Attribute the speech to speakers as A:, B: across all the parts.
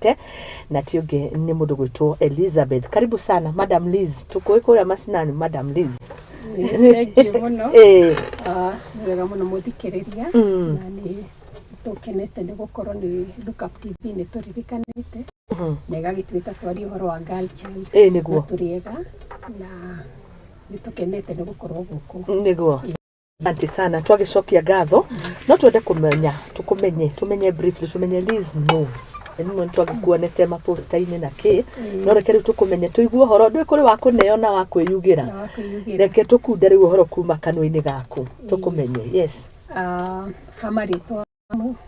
A: Tũrũgamĩte na ti ũngĩ nĩ mũndũ gwĩtwo Elizabeth. Karibu sana, Madam Liz, tũkũĩ kũrĩa macinani, Madam Liz.
B: Thank you mũno. Ah, nĩ wega mũno mũthikĩrĩria na nĩ tũkenete nĩ gũkorwo nĩ Look Up TV nĩ tũririkanĩte na ĩgagĩtuĩka twarie ũhoro wa girl child. Na tũrĩ ega na nĩ tũkenete nĩ gũkorwo gũkũ.
A: Nĩguo, asante sana, twagĩcokia ngatho. No twende kũmenya, tũkũmenye, tũmenye briefly, tũmenye Liz no rĩmwe twagĩkuonete maposta-inĩ na kĩ, no reke rĩu tũkũmenye, tũigue ũhoro ndũĩ kũrĩ wa kũneo na wa kwĩyugĩra.
B: Na wa kwĩyugĩra.
A: Reke tũkunde rĩu ũhoro kuma kanua-inĩ gaku, tũkũmenye, yes.
B: Ah, ha marĩtwa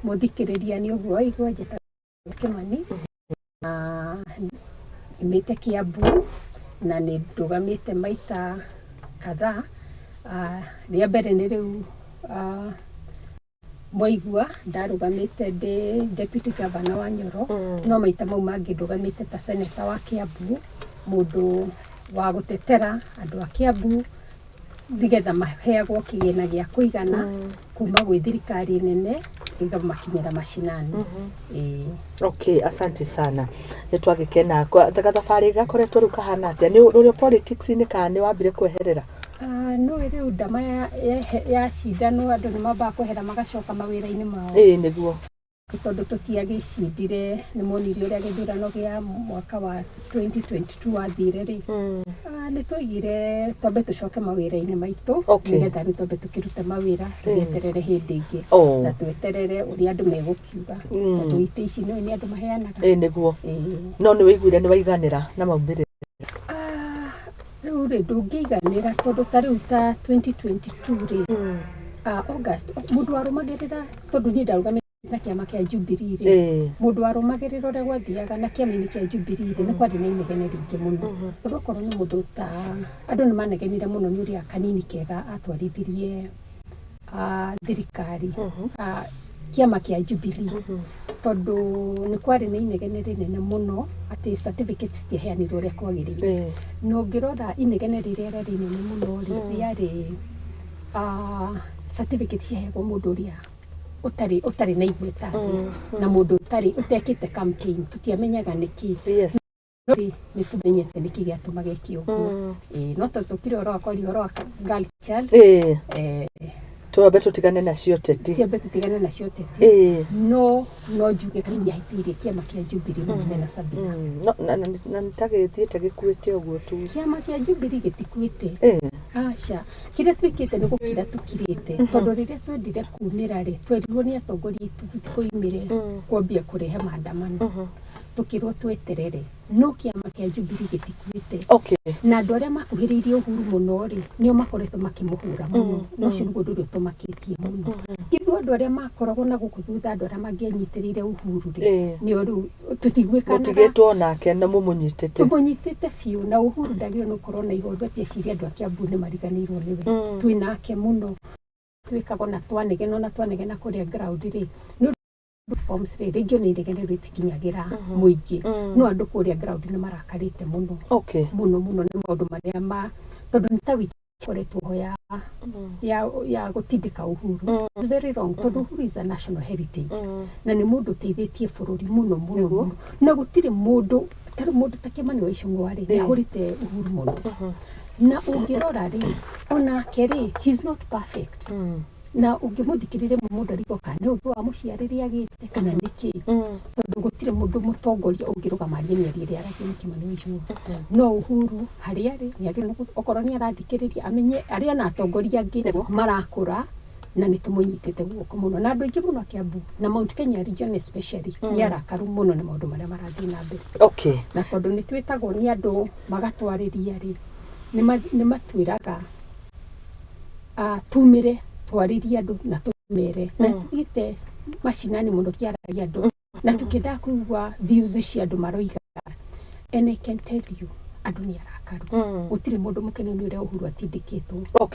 B: mũthikĩrĩria nĩ ũguo waigua, njĩtagwo Kĩmani na nyumĩte Kiambu na nĩ ndũgamĩte maita kadhaa. Ah, rĩa mbere nĩ rĩu, ah, mwaigua ndarũgamĩte ndĩ deputy governor wa Nyoro, no maita mau mangĩ ndũgamĩte ta senator wa Kiambu, mũndũ wa gũtetera andũ a Kiambu nĩgetha maheagwo kĩgĩna gĩa kũigana kuma gwĩ thirikari nene gĩkamakinyĩra macinani. Ĩĩ.
A: Okay, asante sana, nĩ twagĩkena. Gathabarĩ gakoretwo rĩu kahana atĩa? Nĩ ũrĩ politics-inĩ kana nĩ wambire kweherera?
B: Ah, no rĩu ndama yacindanwo andũ nĩ mambaga kwehera magacoka mawĩra-inĩ mao.
A: Ĩĩ nĩguo.
B: Tondũ tũtiagĩcindire, nĩ monire ũrĩa gĩthurano gĩa mwaka wa 2022 wathire rĩ, ah, nĩ twaigire twambe tũcoke mawĩra-inĩ maitũ nĩgetha rĩu twambe tũkĩrute mawĩra, tũgĩeterere hĩndĩ ĩngĩ na tweterere ũrĩa andũ megũkiuga, tondũ itĩ ici nĩ andũ maheanaga.
A: Ĩĩ nĩguo.
B: Ĩĩ.
A: No nĩ wĩiguire nĩ waiganĩra na maumĩrĩra?
B: Ah, rĩu rĩ, ndũngĩiganĩra tondũ ta rĩu ta 2022 rĩ, ah, August, mũndũ warũmagĩrĩra, tondũ niĩ ndarũgamĩte na kĩama kĩa Jubilee rĩ, mũndũ warũmagĩrĩra ũrĩa gwathiaga na kĩama-inĩ kĩa Jubilee rĩ, nĩ kwarĩ na inegene rĩingĩ mũno, tondũ okorwo nĩ mũndũ ta andũ nĩ manegenire mũno nĩ ũrĩa Kanini Kega atwarithirie, ah, thirikari, ah, kĩama kĩa Jubilee, tondũ nĩ kwarĩ na inegene rĩnene mũno atĩ certificates citiaheanirwo ũrĩa kwagĩrĩire. Na ũngĩrora inegene rĩrĩa rĩarĩ inene mũno rĩ, rĩarĩ, ah, certificate ciaheagwo mũndũ ũrĩa ũtarĩ na igweta thĩ na mũndũ ũtarĩ ũtekĩte campaign, tũtiamenyaga nĩkĩ. Rĩ nĩ tũmenyete nĩkĩ gĩatũmaga eke ũguo. Ĩĩ, no tondũ tũkire ũhoro wa kwaria ũhoro wa girl child,
A: Twambe tũtigane nacio teti.
B: Tiambe tũtigane nacio teti. No njuge Kanini ahĩtĩirie kĩama kĩa Jubilee mũno mena Sabina.
A: No, na nĩ ta gĩthiĩte gĩkuĩte ũguo tu.
B: Kĩama kĩa Jubilee gĩtikuĩte. Aca, kĩrĩa twĩkĩte nĩ gũkira tũkirĩte, tondũ rĩrĩa twendire kumĩra rĩ, twerirwo nĩ atongoria aitũ tũtikoimĩre kwambia kũrehe maandamano, tũkĩrwo tweterere, no kĩama kĩa Jubilee gĩtikuĩte. Na andũ arĩa makuhĩrĩirie Uhuru mũno rĩ, nĩo makoretwo makĩmũhũra mũno, na ũcio nĩguo ũndũ ũrĩa ũtũmakĩtie mũno. Ithuĩ andũ arĩa makoragwo na gũkũ thutha, andũ arĩa mangĩanyitĩrĩire Uhuru rĩ, nĩo rĩu tũtiguĩkanaga.
A: Mũtigĩtwo nake na mũmũnyitĩte.
B: Tũmũnyitĩte biũ, na Uhuru ndagĩrĩirwo nĩ gũkorwo na ihoru atĩ ecirie andũ a Kiambu nĩ mariganĩirwo nĩwe. Twĩ nake mũno, twĩkaga ona twanegena, ona twanegena kũrĩa ground rĩ, nĩ ũndũ forms rĩ, rĩngĩ ona inegene rĩtikinyagĩra mũingĩ, no andũ kũrĩa ground nĩ marakarĩte mũno mũno mũno nĩ maũndũ marĩa ma, tondũ nĩ ta wiki ĩkoretwo ho ya gũtindĩka Uhuru. It's very wrong, tondũ Uhuru is a national heritage na nĩ mũndũ ũteithĩtie bũrũri mũno mũno mũno, na gũtirĩ mũndũ tarĩ mũndũ ta Kĩmani wa Ichung'wa rĩ, nĩ ahũrĩte Uhuru mũno, na ũngĩrora rĩ, onake rĩ, he is not perfect, na ũngĩmũthikĩrĩria mũndũ arigwo kana nĩ ũndũ wa mũciarĩre agĩte kana nĩ kĩ, tondũ gũtirĩ mũndũ mũtongoria ũngĩrũgama arie mĩario ĩrĩa aragio nĩ Kĩmani wa Ichung'wa. No Uhuru harĩa arĩ nĩ agĩrĩirwo okorwo nĩ arathikĩrĩria, amenye arĩa na atongoria angĩ marakũra, na nĩ tũmũnyitĩte guoko mũno, na andũ aingĩ mũno a Kiambu na Mount Kenya region especially nĩ arakaru mũno nĩ maũndũ marĩa marathiĩ na mbere. Na tondũ nĩ twĩtagwo nĩ andũ magatwarĩria rĩ, nĩ matwĩraga, ah, tumĩre twarĩrie andũ na tũmere, na tũthiĩte macinani mũno tũkĩaragia andũ na tũkĩendaga kũigua views cia andũ maroiga, and I can tell you andũ nĩ arakaru. Gũtirĩ mũndũ mũkenu nĩ ũrĩa Uhuru atindĩkĩtwo.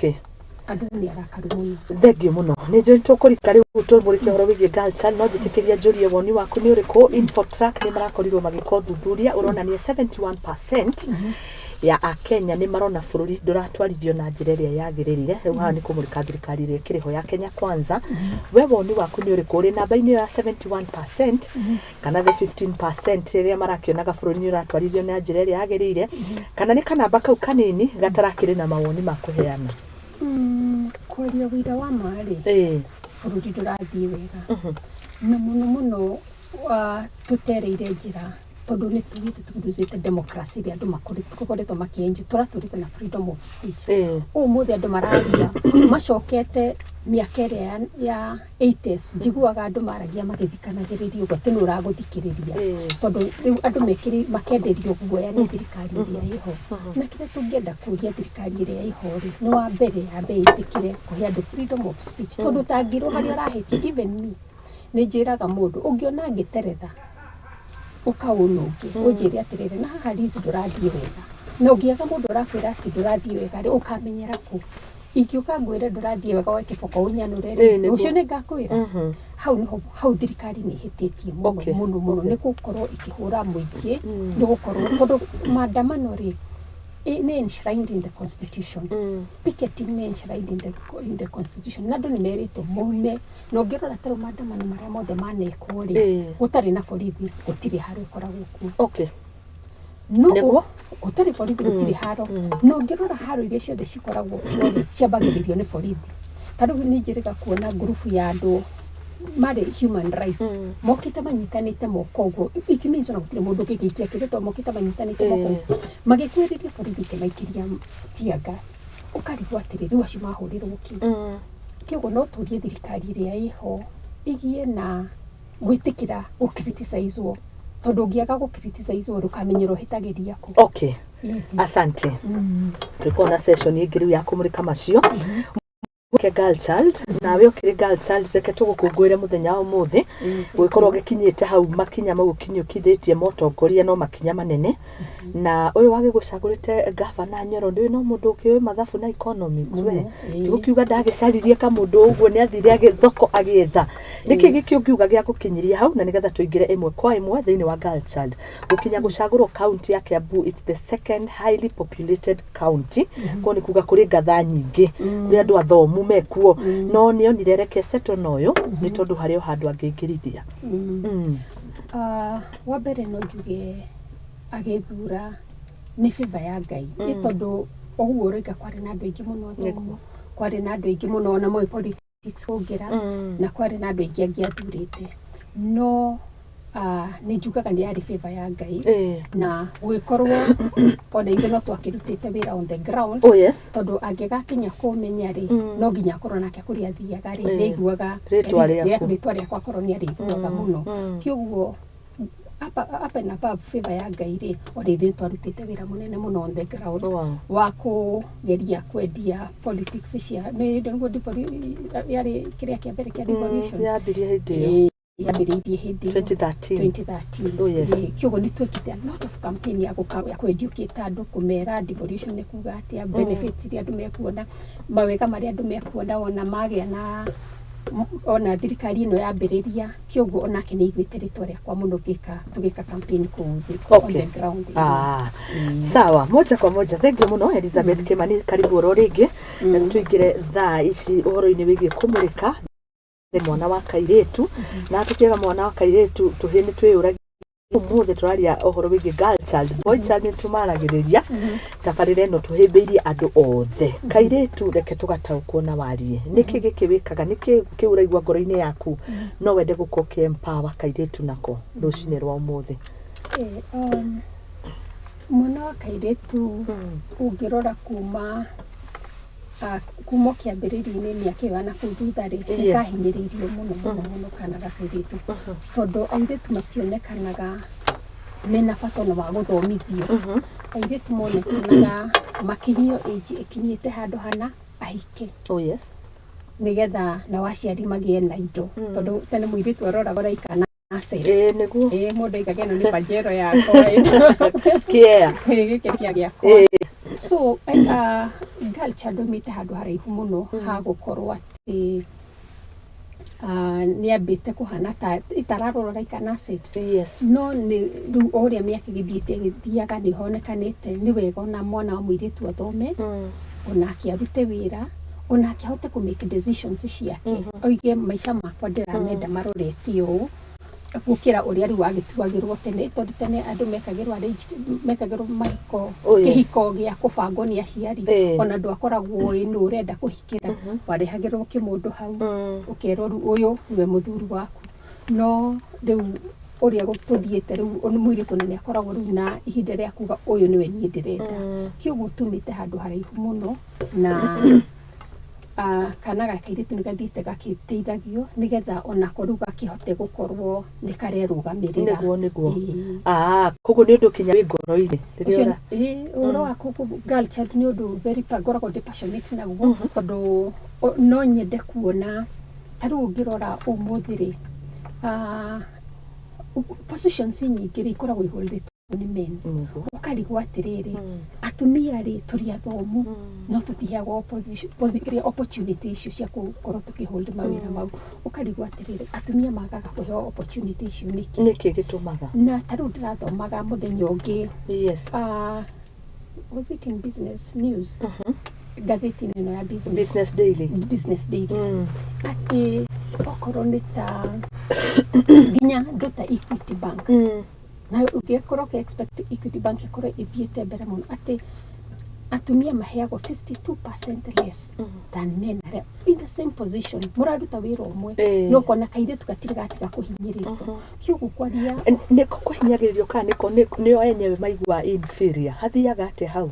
B: Andũ nĩ arakaru mũno.
A: Thengiũ mũno. Nĩ njũĩ tũkũrika rĩu tũmũrĩke ũhoro wĩgiĩ girl child, no njĩtĩkĩria njũrie woni waku nĩ ũrĩkũ. Infotrack nĩ marakorirwo magĩka ũthuthuria ũronania 71% ya akenya nĩ marona bũrũri ndũratwarithio na njĩra ĩrĩa yagĩrĩire. Rĩu haha nĩ kũmũrĩka thirikari ĩrĩa ĩkĩrĩ ho ya Kenya Kwanza. We woni waku nĩ ũrĩkũ? Ũrĩ namba-inĩ ĩyo ya 71% kana the 15% rĩrĩa marakĩonaga bũrũri nĩ ũratwarithio na njĩra ĩrĩa yagĩrĩire, kana nĩ kanamba kau kanini gatarakĩrĩ na mawoni ma kũheana?
B: Kwaria ũira wa ma rĩ, bũrũri ndũrathiĩ wega na mũno mũno tũtereire njĩra, tondũ nĩ tugĩte tũrucĩte democracy ĩrĩa andũ makoretwo makĩenjoy, tũratũrĩte na freedom of speech. Ũmũthĩ andũ mararia macokete mĩaka ĩrĩa ya 80s, njiguaga andũ maragia magĩthikanagĩrĩria ũguo atĩ nĩ ũragũthikĩrĩria, tondũ rĩu andũ makenderio guoya nĩ thirikari ĩrĩa ĩho. Na kĩrĩa tũngĩenda kũria thirikari ĩrĩa ĩho rĩ, nĩ wa mbere yambe ĩtĩkĩre kũhe andũ freedom of speech, tondũ ũtangĩrwo harĩa ũrahĩtia. Even me, nĩ njĩraga mũndũ ũngĩona ngĩteretha ũkaũnũnge, ũnjĩre atĩrĩrĩ, na haha Liz ndũrathiĩ wega. Na ũngĩaga mũndũ ũrakwĩra atĩ ndũrathiĩ wega rĩ, ũkamenyera kũ? Ingĩũka ngwĩre ndũrathiĩ wega woe kĩboko ũnyanũre rĩ, rũciũ nĩ ngakwĩra. Hau nĩho hau thirikari nĩ ĩhĩtĩtie mũno mũno mũno, nĩ gũkorwo ĩkĩhũra mũingĩ, nĩ gũkorwo tondũ maandamano rĩ, nĩ enshrined in the constitution. Picketing nĩ enshrined in the constitution, na andũ nĩ merĩtwo maume. Na ũngĩrora ta rĩu maandamano marĩa mothe manekwo rĩ, gũtarĩ na borithi gũtirĩ haro ĩkoragwo kuo. No gũtarĩ borithi gũtirĩ haro. Na ũngĩrora haro iria ciothe cikoragwo kuo rĩ, ciambagĩrĩrio nĩ borithi. Ta rĩu nĩ njĩrĩga kuona ngurubu ya andũ marĩ human rights mokĩte manyitanĩte moko ũguo. It means ona gũtirĩ mũndũ ũngĩgĩikia kĩndũ, tondũ mokĩte manyitanĩte moko ũguo, magĩkuĩrĩria borithi ikĩmaikĩria tear gas. Ũkarigwo atĩrĩ, rĩu acio mahũrĩrwo kĩ? Kĩoguo no tũrie thirikari ĩrĩa ĩho ĩgĩe na gwĩtĩkĩra gũcriticizwo, tondũ ũngĩaga gũcriticizwo ndũkamenyerwo ũhĩtagĩria kũ.
A: Asante. Tũkorwo na session ĩngĩ rĩu ya kũmũrĩka macio ke girl child. Nawe ũkĩrĩ girl child, reke tũgũkũngũĩre mũthenya wa ũmũthĩ gũgĩkorwo gĩkinyĩte hau makinya mau ũkinyũkithĩtie motongoria, no makinya manene na ũyũ wagĩgũcagũrĩte gavana Nyoro ndũĩ no mũndũ ũkĩũĩ mathabu na economics we. Tigũkiuga ndagĩcaririe kamũndũ ũguo, nĩ athire agĩthoko agĩetha. Nĩkĩ gĩkĩ ũngiuga gĩa gũkinyiria hau, na nĩgetha tũingĩre ĩmwe kwa ĩmwe thĩinĩ wa girl child gũkinya gũcagũrwo county ya Kiambu? It's the second highly populated county. Koguo nĩ kuga kũrĩ ngatha nyingĩ, kũrĩ andũ athomu mekuo, no nĩ onire reke settle na ũyũ nĩ tondũ harĩ o handũ angĩingĩrithia.
B: Wa mbere no njuge agĩthura nĩ favor ya Ngai, nĩ tondũ ũguo ũroiga kwarĩ na andũ aingĩ mũno athomu, kwarĩ na andũ aingĩ mũno ona moĩ politics kũngĩra, na kwarĩ na andũ aingĩ angĩ athurĩte, no nĩ njugaga nĩ yarĩ favor ya Ngai na gũgĩkorwo ona ithuĩ no twakĩrutĩte wĩra on the ground, tondũ angĩgakinya kũmenya rĩ, no nginya akorwo nake kũrĩa athiaga rĩ, nĩaiguaga
A: Rĩtwa rĩaku.
B: Rĩtwa rĩakwa akorwo nĩ arĩiguaga mũno. Kĩoguo up and above favor ya Ngai rĩ, ona ithuĩ twarutĩte wĩra mũnene mũno on the ground wa kũgeria kwendia politics cia nĩ nĩguo yarĩ kĩrĩa kĩa mbere kĩa devolution.
A: Yambirie hĩndĩ ĩyo.
B: Yambĩrĩirie hĩndĩ ĩyo.
A: 2013.
B: 2013.
A: Oh, yes.
B: Kĩoguo nĩ twekire a lot of campaign ya gũka ya kũ-educate andũ, kũmera devolution nĩ kuga atĩa, benefits iria andũ mekuona, mawega marĩa andũ mekuona ona magĩa na ona thirikari ĩno yambĩrĩria. Kĩoguo onake nĩ aiguĩte rĩtwa rĩakwa mũno tũgĩka campaign kũu thĩ on the ground.
A: Ah, sawa, moja kwa moja. Thank you mũno Elizabeth Kimani, karibu oro rĩngĩ. Na tũingĩre thaa ici ũhoro-inĩ wĩgiĩ kũmũrĩka mwana wa kairĩtu. Na tũkĩaga mwana wa kairĩtu, tũhĩ nĩ twĩyũragia. Ũmũthĩ tũraria ũhoro wĩgiĩ girl child. Boy child nĩ tũmaragĩrĩria tabarĩra ĩno, tũhĩmbĩirie andũ othe. Kairĩtu reke tũgataũkwo na warie nĩkĩ gĩkĩ wĩkaga, nĩkĩ kĩu ũraigua ngoro-inĩ yaku no wende gũkorwo ũkĩ empower kairĩtu nako rũcinĩ rwa ũmũthĩ.
B: Mwana wa kairĩtu ũngĩrora kuma kĩambĩrĩria-inĩ mĩaka ĩyo ya nakũu thutha rĩ, nĩ kahinyĩrĩirio mũno mũno mũno kana ga kairĩtu, tondũ airĩtu mationekanaga mena bata ona wa gũthomithio. Airĩtu monekanaga makinyio age ĩkinyĩte handũ hana ahike, nĩgetha nao aciari magĩe na indo, tondũ tene mũirĩtu aroragwo raika na asset.
A: Ĩĩ, nĩguo.
B: Ĩĩ, mũndũ aigaga ĩno nĩ Pajero yakwa ĩno.
A: Kĩa
B: Ĩĩ, gĩkĩ kĩa gĩakwa. So Girl child oimĩte handũ haraihu mũno ha gũkorwo atĩ nĩ ambĩte kũhana ta itararorwo like an asset. No nĩ rĩu o ũrĩa mĩaka ĩgĩthiĩte ĩgĩthiaga, nĩ honekanĩte nĩ wega ona mwana wa mũirĩtu athome, onake arute wĩra, onake ahote kũ make decisions ciake, oige maica makwa ndĩramenda marorete ũũ gũkĩra ũrĩa rĩu wagĩtuagĩrwo tene, tondũ tene andũ mekagĩrwo arranged, mekagĩrwo mahiko, kĩhiko gĩa kũbangwo nĩ aciari. Ona ndwakoragwo ĩ nũ ũrenda kũhikĩra, warehagĩrwo kĩmũndũ hau, ũkerwo rĩu ũyũ nĩwe mũthuri waku. No rĩu ũrĩa tũthiĩte rĩu, mũirĩtu ona nĩ akoragwo rĩu na ihinda rĩa kuga ũyũ nĩwe niĩ ndĩrenda. Kĩoguo tumĩte handũ haraihu mũno na kana ga kairĩtu nĩ gathiĩte gakĩteithagio nĩgetha onako rĩu gakĩhote gũkorwo nĩ karerũgamĩrĩra.
A: Nĩguo.
B: Ĩĩ.
A: Ah, koguo nĩ ũndũ kinya wĩ ngoro-inĩ rĩrĩa
B: Ũcio, ĩĩ, ũhoro wa girl child nĩ ũndũ very ngoragwo ndĩ passionate naguo, tondũ no nyende kuona ta rĩu ũngĩrora ũmũthĩ rĩ, positions nyingĩ rĩ ikoragwo ihũrĩtwo nĩ men. Ũkarigwo atĩrĩrĩ, atumia rĩ, tũrĩ athomu no tũtiheagwo opportunity icio cia gũkorwo tũkĩhold mawĩra mau. Ũkarigwo atĩrĩrĩ, atumia magaga kũheo opportunity icio nĩkĩ?
A: Nĩkĩ gĩtũmaga?
B: Na ta rĩu ndĩrathomaga mũthenya ũngĩ, was it in Business News, ngathĩti-inĩ ĩno ya business,
A: Business Daily.
B: Business Daily, atĩ okorwo nĩ ta nginya andũ ta Equity Bank, na ũngĩkorwo ũkĩ expect Equity Bank ĩkorwo ĩthiĩte mbere mũno, atĩ atumia maheagwo 52% less than men arĩa in the same position, mũraruta wĩra ũmwe. No kona kairĩtu gatirĩ gatiga kũhinyĩrĩrio. Kĩoguo kwaria
A: Nĩko kũhinyagĩrĩrio kana nĩko nĩo enyewe maigua inferior? Hathiaga atĩa hau?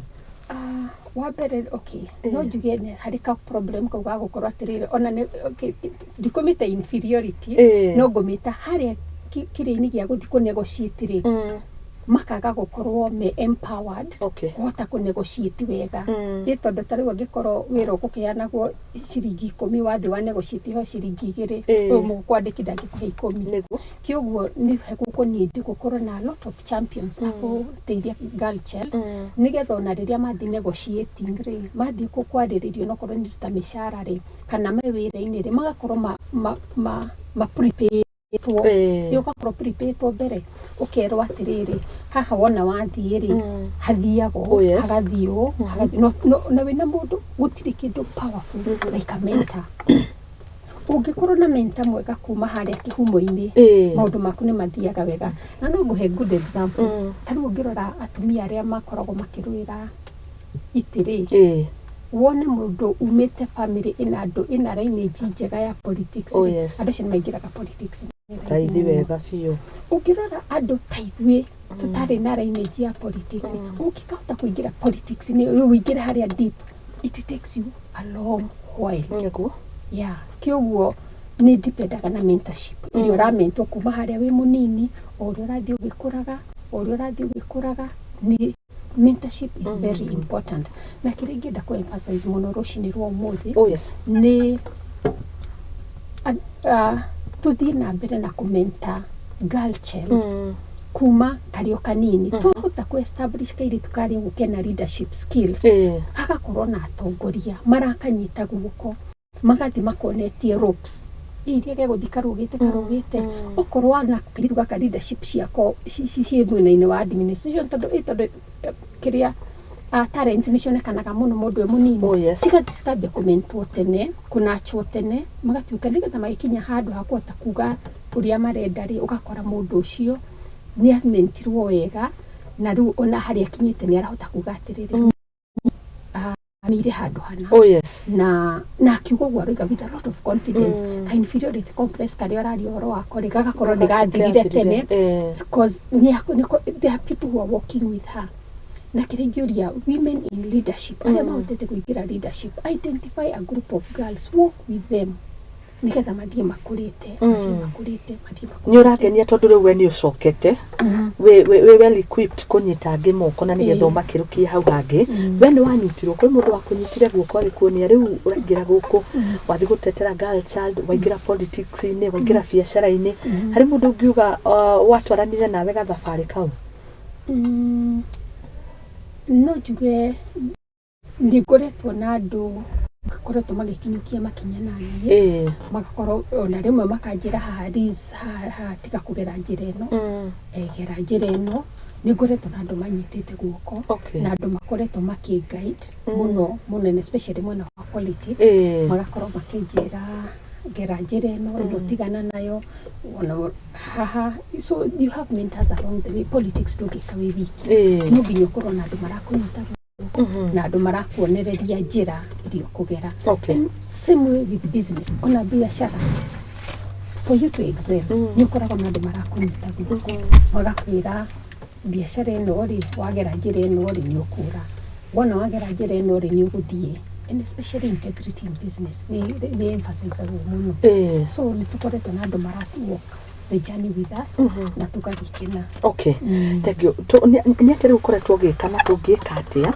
B: Ah, wa mbere, okay, no njuge nĩ harĩ ka problem kau ga gũkorwo atĩrĩrĩ, ona nĩ okay, ndikũmĩta inferiority, no ngũmĩta harĩa kĩrĩa-inĩ gĩa gũthiĩ kũ negotiate rĩ, makaga gũkorwo me empowered kũhota kũ negotiate wega. Ĩ tondũ ta rĩu angĩkorwo wĩra ũgũkĩheanagwo ciringi 10, wathiĩ wa negotiate ho ciringi 2, ũyũ mũkwandĩki ndangĩkũhe 10. Kĩoguo nĩ gũkũ need gũkorwo na a lot of champions a gũteithia girl child, nĩgetha ona rĩrĩa mathiĩ negotiating rĩ, mathiĩ kwarĩrĩrio nokorwo nĩ ta mĩcara rĩ, kana me wĩra-inĩ rĩ, magakorwo ma prepared. Ĩ ũgakorwo prepared mbere, ũkerwo atĩrĩrĩ, haha wona wathiĩ rĩ, hathiagwo hagathiĩ ũũ, hagathiĩ no, na wĩna mũndũ. Gũtirĩ kĩndũ powerful like a mentor. Ũngĩkorwo na mentor mwega kuma harĩa kĩhumo-inĩ, maũndũ maku nĩ mathiaga wega. Na no ngũhe good example. Ta rĩu ũngĩrora atumia arĩa makoragwo makĩrũĩra itĩ rĩ, wone mũndũ umĩte family ĩna andũ ĩna lineage njega ya politics rĩ, andũ acio nĩ maingĩraga politics nĩ
A: raithi
B: mũno.
A: Wega biũ.
B: Ũngĩrora andũ ta ithuĩ tũtarĩ na lineage ya politics, ũngĩkahota kũingĩra politics nĩ rĩu ũingĩre harĩa deep, it takes you a long while. Yeah, kĩoguo nĩ ndipendaga na mentorship ĩrĩa ũramentwo kuma harĩa wĩ mũnini, o ũrĩa ũrathiĩ ũgĩkũraga, o ũrĩa ũrathiĩ ũgĩkũraga. Nĩ mentorship is very important. Na kĩrĩa ingĩenda kũ emphasize mũno rũcinĩ rwa ũmũthĩ nĩ tũthiĩ na mbere na kũmenta girl child kuma karĩ o kanini. Twahota kũ establish kairĩtu karĩa ũguo kena leadership skills, hagakorwo na atongoria marakanyita guoko, magathiĩ makonetie ropes iria gegũthiĩ karũgĩte karũgĩte. Okorwo ona kairĩtu gaka leadership ciako ciĩ mwena-inĩ wa administration, tondũ kĩrĩa talents nĩ cionekanaga mũno mũndũ e mũnini. Cikambia kũmentwo tene, kũnachwo tene, magatuĩka nĩgetha magĩkinya handũ ha kũhota kuga ũrĩa marenda rĩ, ũgakora mũndũ ũcio nĩ amentirwo wega, na rĩu ona harĩa akinyĩte nĩ arahota kuga atĩrĩrĩ, mire handũ hana. Na akiuga ũguo aroiga with a lot of confidence. Ka inferiority complex karĩa ũraria ũhoro wako rĩ, gagakorwo nĩ gathirire tene, because there are people who are working with her. Na kĩrĩa ingĩũria women in leadership arĩa mahotete kũingĩra leadership, identify a group of girls, work with them, nĩgetha mathiĩ makũrĩte, mathiĩ makũrĩte, mathiĩ makũrĩte.
A: Nĩ ũrakenia, tondũ rĩu we nĩ ũcokete wĩ well equipped kũnyita angĩ moko na nĩgetha ũmakĩrũkie hau hangĩ. We nĩ wanyitirwo, kwĩ mũndũ wakũnyitire guoko agĩkuonia rĩu ũraingĩra gũkũ, wathiĩ gũtetera girl child, waingĩra politics-inĩ, waingĩra biacara-inĩ? Harĩ mũndũ ũngiuga watwaranire nawe gathabarĩ kau?
B: No njuge Nĩ ngoretwo na andũ makoretwo magĩkinyũkia makinya na niĩ, magakorwo ona rĩmwe makanjĩra, "Haha Liz, haha tiga kũgera njĩra ĩno, gera njĩra ĩno." Nĩ ngoretwo na andũ manyitĩte guoko na andũ makoretwo makĩ guide mũno mũno, and especially mwena wa politics, magakorwo makĩnjĩra, "Gera njĩra ĩno, ĩno tigana nayo ona haha." So you have mentors along the way. Politics ndũngĩka wĩ wiki. No nginya ũkorwo na andũ marakũnyita guoko na andũ marakuonereria njĩra ĩrĩa ũkũgera. And same way with business, ona biacara, for you to excel, nĩ ũkoragwo na andũ marakũnyita guoko, magakwĩra, "Biacara ĩno rĩ, wagera njĩra ĩno rĩ, nĩ ũkũra. Wona wagera njĩra ĩno rĩ, nĩ ũgũthiĩ." And especially integrity in business nĩ emphasizagwo mũno. So nĩ tũkoretwo na andũ mara walk the journey with us na tũgagĩkena.
A: Okay, thank you. Nĩ atĩa rĩu ũkoretwo ũgĩka na tũngĩka atĩa,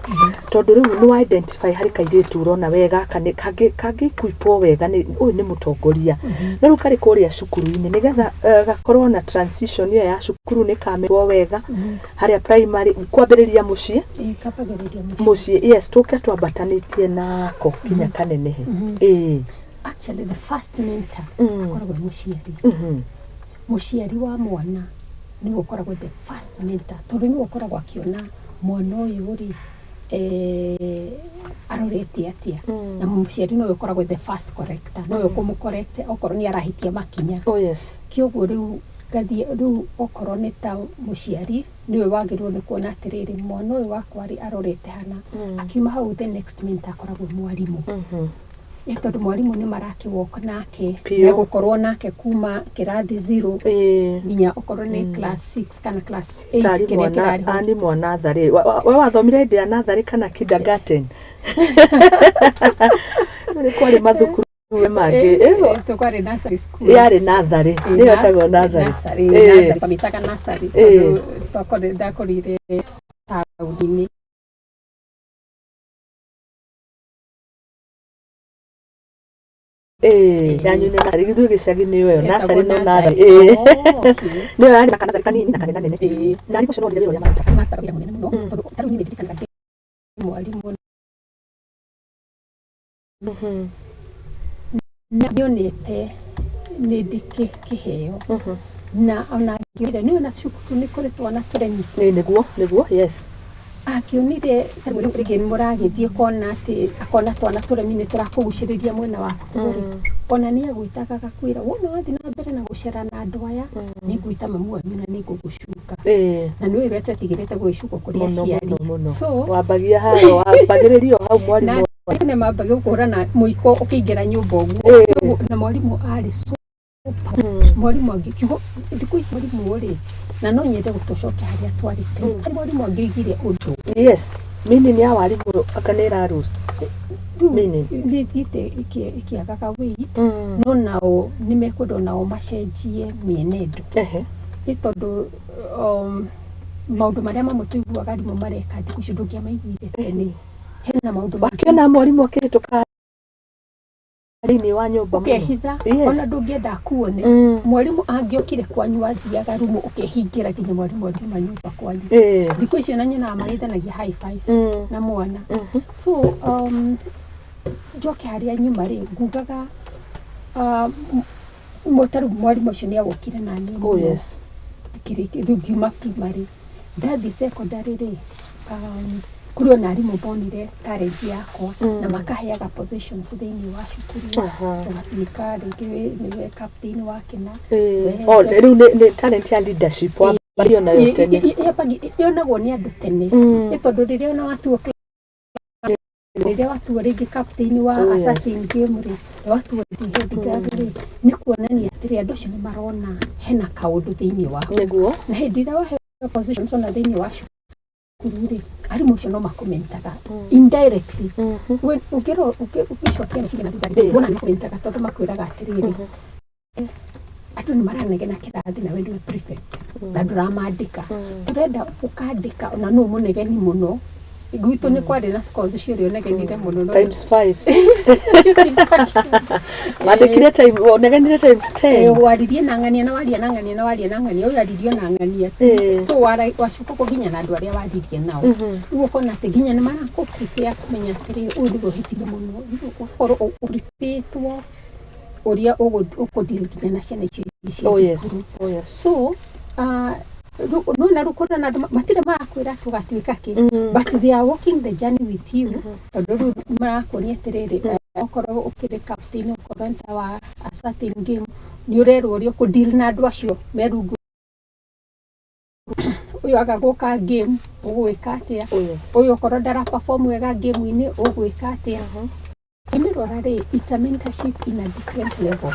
A: tondũ rĩu nĩ wa identify harĩ kairĩtu ũrona we gaka nĩ kangĩkuipwo wega, nĩ ũyũ nĩ mũtongoria, no rĩu karĩ kũrĩa cukuru-inĩ, nĩgetha gakorwo na transition ĩyo ya cukuru, nĩ kamerwo wega harĩa primary, kwambĩrĩria mũciĩ?
B: Ĩĩ, kambagĩrĩria mũciĩ.
A: Mũciĩ, yes. Tũke twambatanĩtie nako kinya kanenehe, ĩĩ.
B: Actually, the first mentor akoragwo e mũciari. Mũciari wa mwana nĩwe ũkoragwo the first mentor, tondũ nĩwe ũkoragwo akĩona mwana ũyũ rĩ, arorete atĩa. Na mũciari nowe ũkoragwo the first corrector, nowe ũkũmũ-correct okorwo nĩ arahĩtia makinya. Kĩoguo rĩu ngathiĩ rĩu, okorwo nĩ ta mũciari, nĩwe wagĩrĩirwo nĩ kuona atĩrĩrĩ, mwana ũyũ wakwa rĩ, arorete hana. Akiuma hau, the next mentor akoragwo mwarimũ. Ĩ tondũ mwarimũ nĩ marakĩwoka nake, megũkorwo nake kuma kĩrathi 0 nginya okorwo nĩ class 6 kana class 8,
A: tarĩ
B: kĩrĩa
A: mwana
B: kĩrarĩ ho.
A: Arimũ a natharĩ. We wathomire hĩndĩ ya natharĩ kana kindergarten? Nĩ kwarĩ mathukuru mangĩ.
B: Tũkwarĩ nursery school.
A: Yarĩ natharĩ, nĩyo ĩtagwo natharĩ.
B: Nursery, nursery, twamĩtaga nursery tondũ ndakũrĩire taũni-inĩ.
A: Ĩĩ, yanyu nĩ natharĩ, ithuĩ gĩcagi nĩyo ĩyo
B: Ĩtagwo
A: natharĩ, no
B: nursery.
A: natharĩ. Ĩĩ.
B: Oh, okay.
A: Nĩyo yarĩ na kanatharĩ kanini na kanenanene. Na arimũ acio no wĩra ũrĩa marutaga.
B: Marutaga wĩra mũnene mũno, tondũ ta rĩu niĩ nĩndirikanaga ndĩ mwarimũ, nĩonete nĩ ndĩ kĩheo, na ona angĩonire nĩ ona cukuru nĩ kũrĩ twana tũremi.
A: Ĩĩ, nĩguo, yes.
B: Akĩonire ta rĩu rĩngĩ nĩ mũragĩthiĩ kona atĩ akona twana tũremi nĩ tũrakũgucĩrĩria mwena waku rĩ, ona nĩ agwĩtaga agakwĩra, "Wona wathiĩ na mbere na gũcera na andũ aya, nĩ ngwĩta mamu wanyu na nĩ ngũgũcuka." Na nĩ ũrĩa twetigĩrĩte gwĩcukwo kũrĩ
A: Mũno.
B: aciari.
A: Mũno mũno.
B: So
A: Wambagia hayo, wambagĩrĩrio hau
B: na
A: mwarimũ.
B: Tene mambagia gũkũhũra na mũiko ũkĩingĩra nyũmba ũguo. Na mwarimũ arĩ super. Mwarimũ angĩ kiugo thikũ ici mwarimũ rĩ, na no nyende gũtũcokia harĩa twarĩ tene, harĩ mwarimũ angĩoigire ũndũ.
A: Yes, meaning ya warimũ aka nĩ ĩrarus
B: Rĩu
A: meaning.
B: Nĩ ĩthiĩte ĩkĩagaga weight, no nao nĩ mekwenda nao macenjie mĩenendo, nĩ tondũ maũndũ marĩa mamwe tũiguaga arimũ mareka thikũ icio ndũngĩamaiguire tene. Hena maũndũ maingĩ.
A: Wakĩona mwarimũ akĩhĩtũka thĩinĩ wa nyũmba mũno.
B: Ũkehitha. Ona ndũngĩenda akuone. Mwarimũ angĩokire kwanyu, wathiaga rumu ũkehingĩra nginya mwarimũ angiuma nyũmba kwanyu. Thikũ icio na nyonaga mageithanagia high five na mwana. So njoke harĩa nyuma rĩ, ngugaga ta rĩu mwarimũ ũcio nĩ awokire na niĩ mũno. Rĩu ngiuma primary ndathiĩ secondary rĩ, kũrĩ ona arimũ monire talent yakwa na makaheaga positions thĩinĩ wa cukuru. Ũgatuĩka rĩngĩ nĩwe captain wa kĩna.
A: Oh, rĩu nĩ talent ya leadership wambagia nayo tene.
B: Yonagwo nĩ andũ tene. Nĩ tondũ rĩrĩa ona watuo, rĩrĩa watuo rĩngĩ captain wa a certain game rĩ, watuo head girl rĩ, nĩ kuonania atĩrĩ, andũ acio nĩ marona hena kaũndũ thĩinĩ waku. Na hĩndĩ ĩrĩa waheo positions ona thĩinĩ wa cukuru rĩ, arimũ acio no makomentaga indirectly. Ũngĩcokia meciria na thutha rĩ, wona nĩ makomentaga tondũ makwĩraga atĩrĩrĩ, "Andũ nĩ maranegena kĩrathi na we nĩwe prefect na ndũramandĩka. Tũrenda ũkandĩka ona nũ mũnegeni mũno." Gwitũ nĩ kwarĩ na scores ũcio ũrĩa ũnegenire mũno no
A: Times 5.
B: Ũcio ti ndakĩuga.
A: Wandĩkire time, ũnegenire times 10.
B: Waririe na ng'ania na waria na ng'ania na waria na ng'ania, ũyũ aririe na ng'ania. So wacoka kũ nginya na andũ arĩa waririe nao, rĩu ũkona atĩ nginya nĩ marakũ prepare kũmenya atĩrĩrĩ, ũyũ nĩwe ũhĩtirie mũno. Rĩu ũgakorwo ũprepĩtwo ũrĩa ũkũ deal nginya na ciana icio ingĩ cia thukuru. So nona rĩu kũrĩ na andũ matirĩ marakwĩra atĩ ũgatuĩka kĩ, but they are walking the journey with you, tondũ rĩu marakuonia atĩrĩrĩ, okorwo ũkĩrĩ captain, okorwo nĩ ta wa a certain game, nĩ ũrerwo ũrĩa ũkũ deal na andũ acio me rungu. Ũyũ aga gũka game, ũgwĩka atĩa? Ũyũ okorwo ndara perform wega game-inĩ, ũgwĩka atĩa? Ngĩmĩrora rĩ, it's a mentorship in a different level.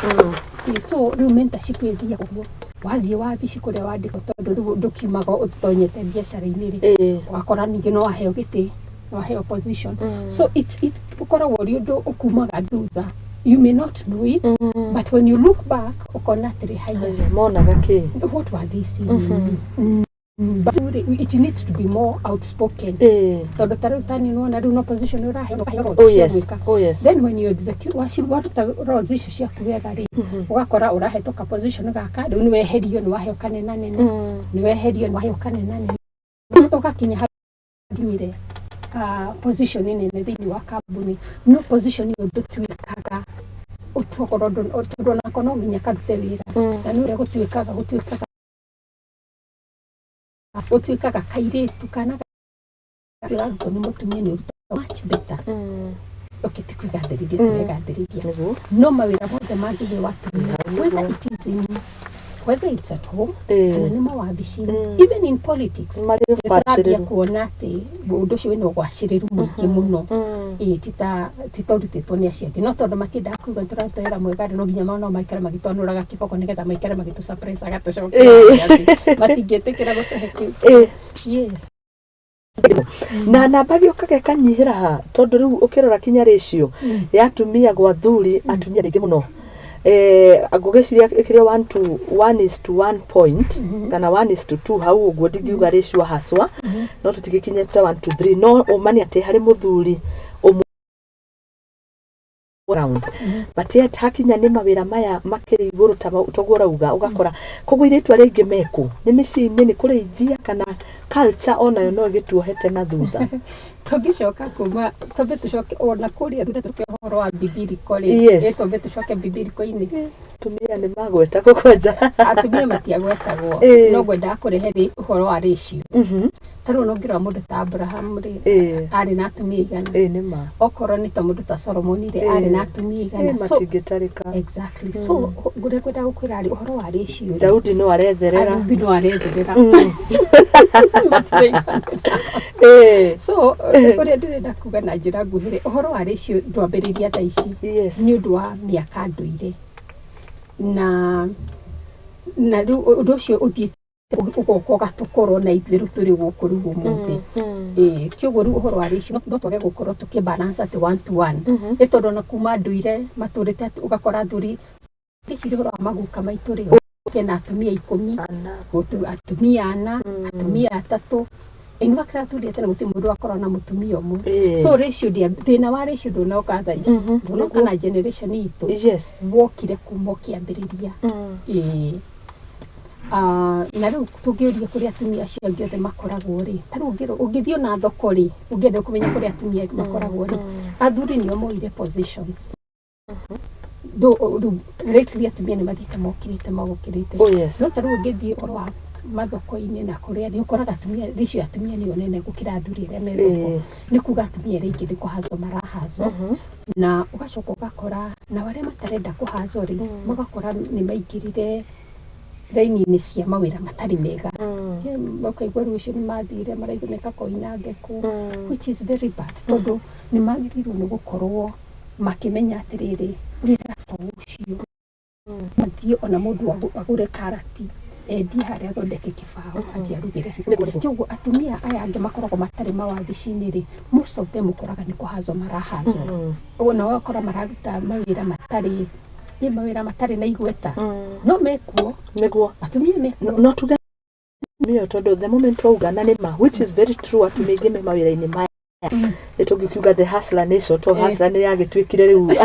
B: So rĩu mentorship ĩthiaga ũguo, wathiĩ wabici kũrĩa wandĩkwo, tondũ rĩu ndũkiumaga ũtonyete biacara-inĩ rĩ, ũgakora ningĩ no waheo gĩtĩ, no waheo position. So it ũkoragwo ũrĩ ũndũ ũkumaga thutha. You may not know it, but when you look back, ũkona atĩrĩ, haya,
A: Monaga kĩ?
B: What were they seeing in me? But rĩ, it needs to be more outspoken, tondũ ta rĩu tani nĩwona rĩu no position ũraheo, ũkaheo roles cia gwĩka. Then when you execute, waruta roles icio ciaku wega rĩ, ũgakora ũrahetwo ka position gaka, rĩu nĩ weherio, nĩ waheo kanenanene, nĩ weherio, nĩ waheo kanenanene, ũgakinya hau nginyire position nene thĩinĩ wa kambuni. No position ĩyo ndũtuĩkaga ũtokorwo tondũ onako no nginya karute wĩra, na nĩ ũrĩa gũtuĩkaga kairĩtu kana ũrarutwo nĩ mũtumia nĩ ũrutaga much better. Okay, ti kwĩgathĩrĩria, tũregathĩrĩria, no mawĩra mothe mangĩheo atumia, whether it is in whether it's at home kana nĩ mawabici-inĩ, even in politics,
A: Marĩ
B: nĩtũrambia
A: ũbacĩrĩru.
B: Kuona atĩ ũndũ ũcio wĩna ũgwacĩrĩru mũingĩ mũno. Ĩĩ, ti ta ũrutĩtwo nĩ acio angĩ, no tondũ matiendaga kuga tũraruta wĩra mwega rĩ, no nginya no maikare magĩtwanũraga kĩboko nĩgetha maikare magĩtũsuppressaga tũcoke matingĩtĩkĩra gũtũhe kĩu. Yes.
A: Na namba gĩũkaga ĩkanyihĩra ha, tondũ rĩu ũkĩrora kinya ratio ya atumia gwa athuri, atumia nĩ aingĩ mũno. Ngũgĩciria ĩkĩrĩ one to one is to one point kana 1:2 hau ũguo, ndingiuga ratio haswa, no tũtigĩkinyĩte 1 to 3. No ũma nĩ atĩ harĩ mũthuri ũmwe round, but yet hakinya nĩ mawĩra maya makĩrĩ igũrũ ta toguo ũrauga, ũgakora koguo irĩtu arĩa aingĩ meku nĩ mĩciĩ-inĩ, nĩ kũrĩithia, kana culture onayo no ĩgĩtuohete na thutha.
B: Tũngĩcoka kuma twambe tũcoke ona kũrĩa thutha, tũke ũhoro wa bibiliko rĩ, twambe tũcoke bibiliko-inĩ.
A: Atumia nĩ magwetagwo kwanja?
B: Atumia matiagwetagwo. No ngwendaga kũrehe rĩ ũhoro wa ratio. Ta rĩu ũngĩrora mũndũ ta Abraham rĩ, arĩ na atumia igana?
A: Ĩĩ, nĩ ma.
B: Okorwo nĩ ta mũndũ ta Solomon rĩ, arĩ na atumia igana? So
A: Matingĩtarĩka.
B: Exactly. So ngũrĩa ngwendaga gũkwĩra rĩ, ũhoro wa ratio rĩ,
A: Daudi no aretherera.
B: Daudi no aretherera. Matiraiganĩra. So ũrĩa ndĩrenda kuga na njĩra nguhĩ rĩ, ũhoro wa ratio ndwambĩrĩria thaa ici. Nĩ ũndũ wa mĩaka ndũire, na rĩu ũndũ ũcio ũthiĩte ũgoka ũgatũkorwo na ithuĩ rĩu tũrĩ gũkũ rĩu ũmũthĩ. Ĩĩ, kĩoguo rĩu ũhoro wa ratio no twage gũkorwo tũkĩ balance atĩ one to one, nĩ tondũ ona kuma ndũire matũrĩte atĩ ũgakora athuri, ngĩciria ũhoro wa maguka maitũ rĩ, kena atumia 10,
A: Ana.
B: Atumia ana, atumia atatũ. In fact, athuri a tene gũtirĩ mũndũ wakorwo na mũtumia ũmwe. So ratio thĩna wa ratio ndũnoka thaa ici, ndũnoka na generation itũ, wokire kuma ũkĩambĩrĩria. Ĩĩ. Ah, na rĩu tũngĩũria kũrĩa atumia acio angĩ othe makoragwo rĩ, ta rĩu ũngĩthiĩ ona thoko rĩ, ũngĩenda kũmenya kũrĩa atumia angĩ makoragwo rĩ, athuri nĩo moire positions. Though rĩu lately atumia nĩ mathiĩte mokĩrĩte magũkĩrĩte. No ta rĩu ũngĩthiĩ ũhoro wa mathoko-inĩ na kũrĩa nĩ ũkoraga atumia, ratio ya atumia nĩyo nene gũkĩra athuri arĩa me thoko. Nĩ kuga atumia arĩa aingĩ nĩ kũhazwo marahazwo, na ũgacoka ũgakora nao arĩa matarenda kũhazwo rĩ, magakora nĩ maingĩrire raini-inĩ cia mawĩra matarĩ mega. Ũkaigua rĩu ũcio nĩ mathire maraigua nĩ kakoinange kũ, which is very bad, tondũ nĩ magĩrĩirwo nĩ gũkorwo makĩmenya atĩrĩrĩ, wĩra to ũcio, mathiĩ ona mũndũ agũre karati endie harĩa, athondeke kĩbaũ, athiĩ arugĩre ciana. Kĩoguo atumia aya angĩ makoragwo matarĩ mawabici-inĩ rĩ, most of them ũkoraga nĩ kũhazwo marahazwo. Ũguo nao ũgakora mararuta mawĩra matarĩ nĩ mawĩra matarĩ na igweta, no mekuo. Atumia mekuo.
A: No tuge mĩo, tondũ the moment wauga na nĩ ma, which is very true, atumia aingĩ me mawĩra-inĩ maya. Nĩ tũngĩkiuga the hustler nation to hustler nĩ yagĩtuĩkire rĩu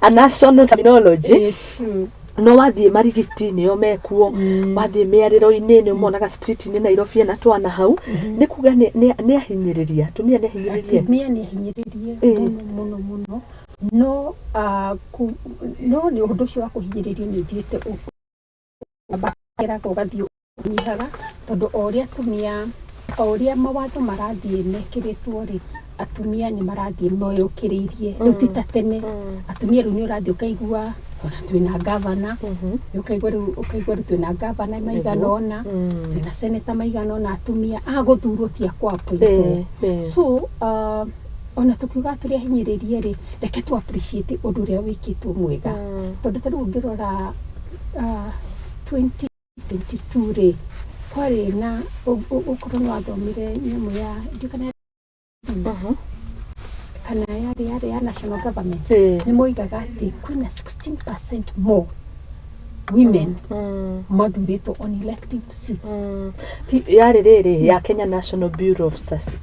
A: a national terminology.
B: True.
A: No wathiĩ Marigiti nĩo mekuo, wathiĩ mĩarĩro-inĩ nĩ ũmonaga street-inĩ Nairobi ena twana hau. Nĩ kuga nĩ ahinyĩrĩria, atumia nĩ ahinyĩrĩrie.
B: Atumia nĩ ahinyĩrĩrie mũno mũno mũno, no no nĩ ũndũ ũcio wa kũhinyĩrĩrio nĩ ũthiĩte ũkĩraga ũgathiĩ ũnyihaga, tondũ o ũrĩa atumia, o ũrĩa mawatho marathiĩ mekĩrĩtwo rĩ, atumia nĩ marathiĩ moyũkĩrĩirie. Rĩu ti ta tene. Atumia rĩu nĩ ũrathiĩ ũkaigua ona twĩna gavana, ũkaigua rĩu, ũkaigua rĩu twĩna gavana maigana ũna, twĩna seneta maigana ũna, atumia a gũthurwo ti a kũ-appointwo. So ona tukiuga tũrĩ ahinyĩrĩrie rĩ, reke tu appreciate ũndũ ũrĩa wĩkĩtwo mwega, tondũ ta rĩu ũngĩrora 2022 rĩ, kwarĩ na ũkorwo nĩ wathomire nyamũ ya ndiũ kana kana yarĩ ya national government, nĩ moigaga atĩ kwĩna 16% more women mathurĩtwo on elective seats.
A: Yarĩ rĩrĩ ya Kenya National Bureau of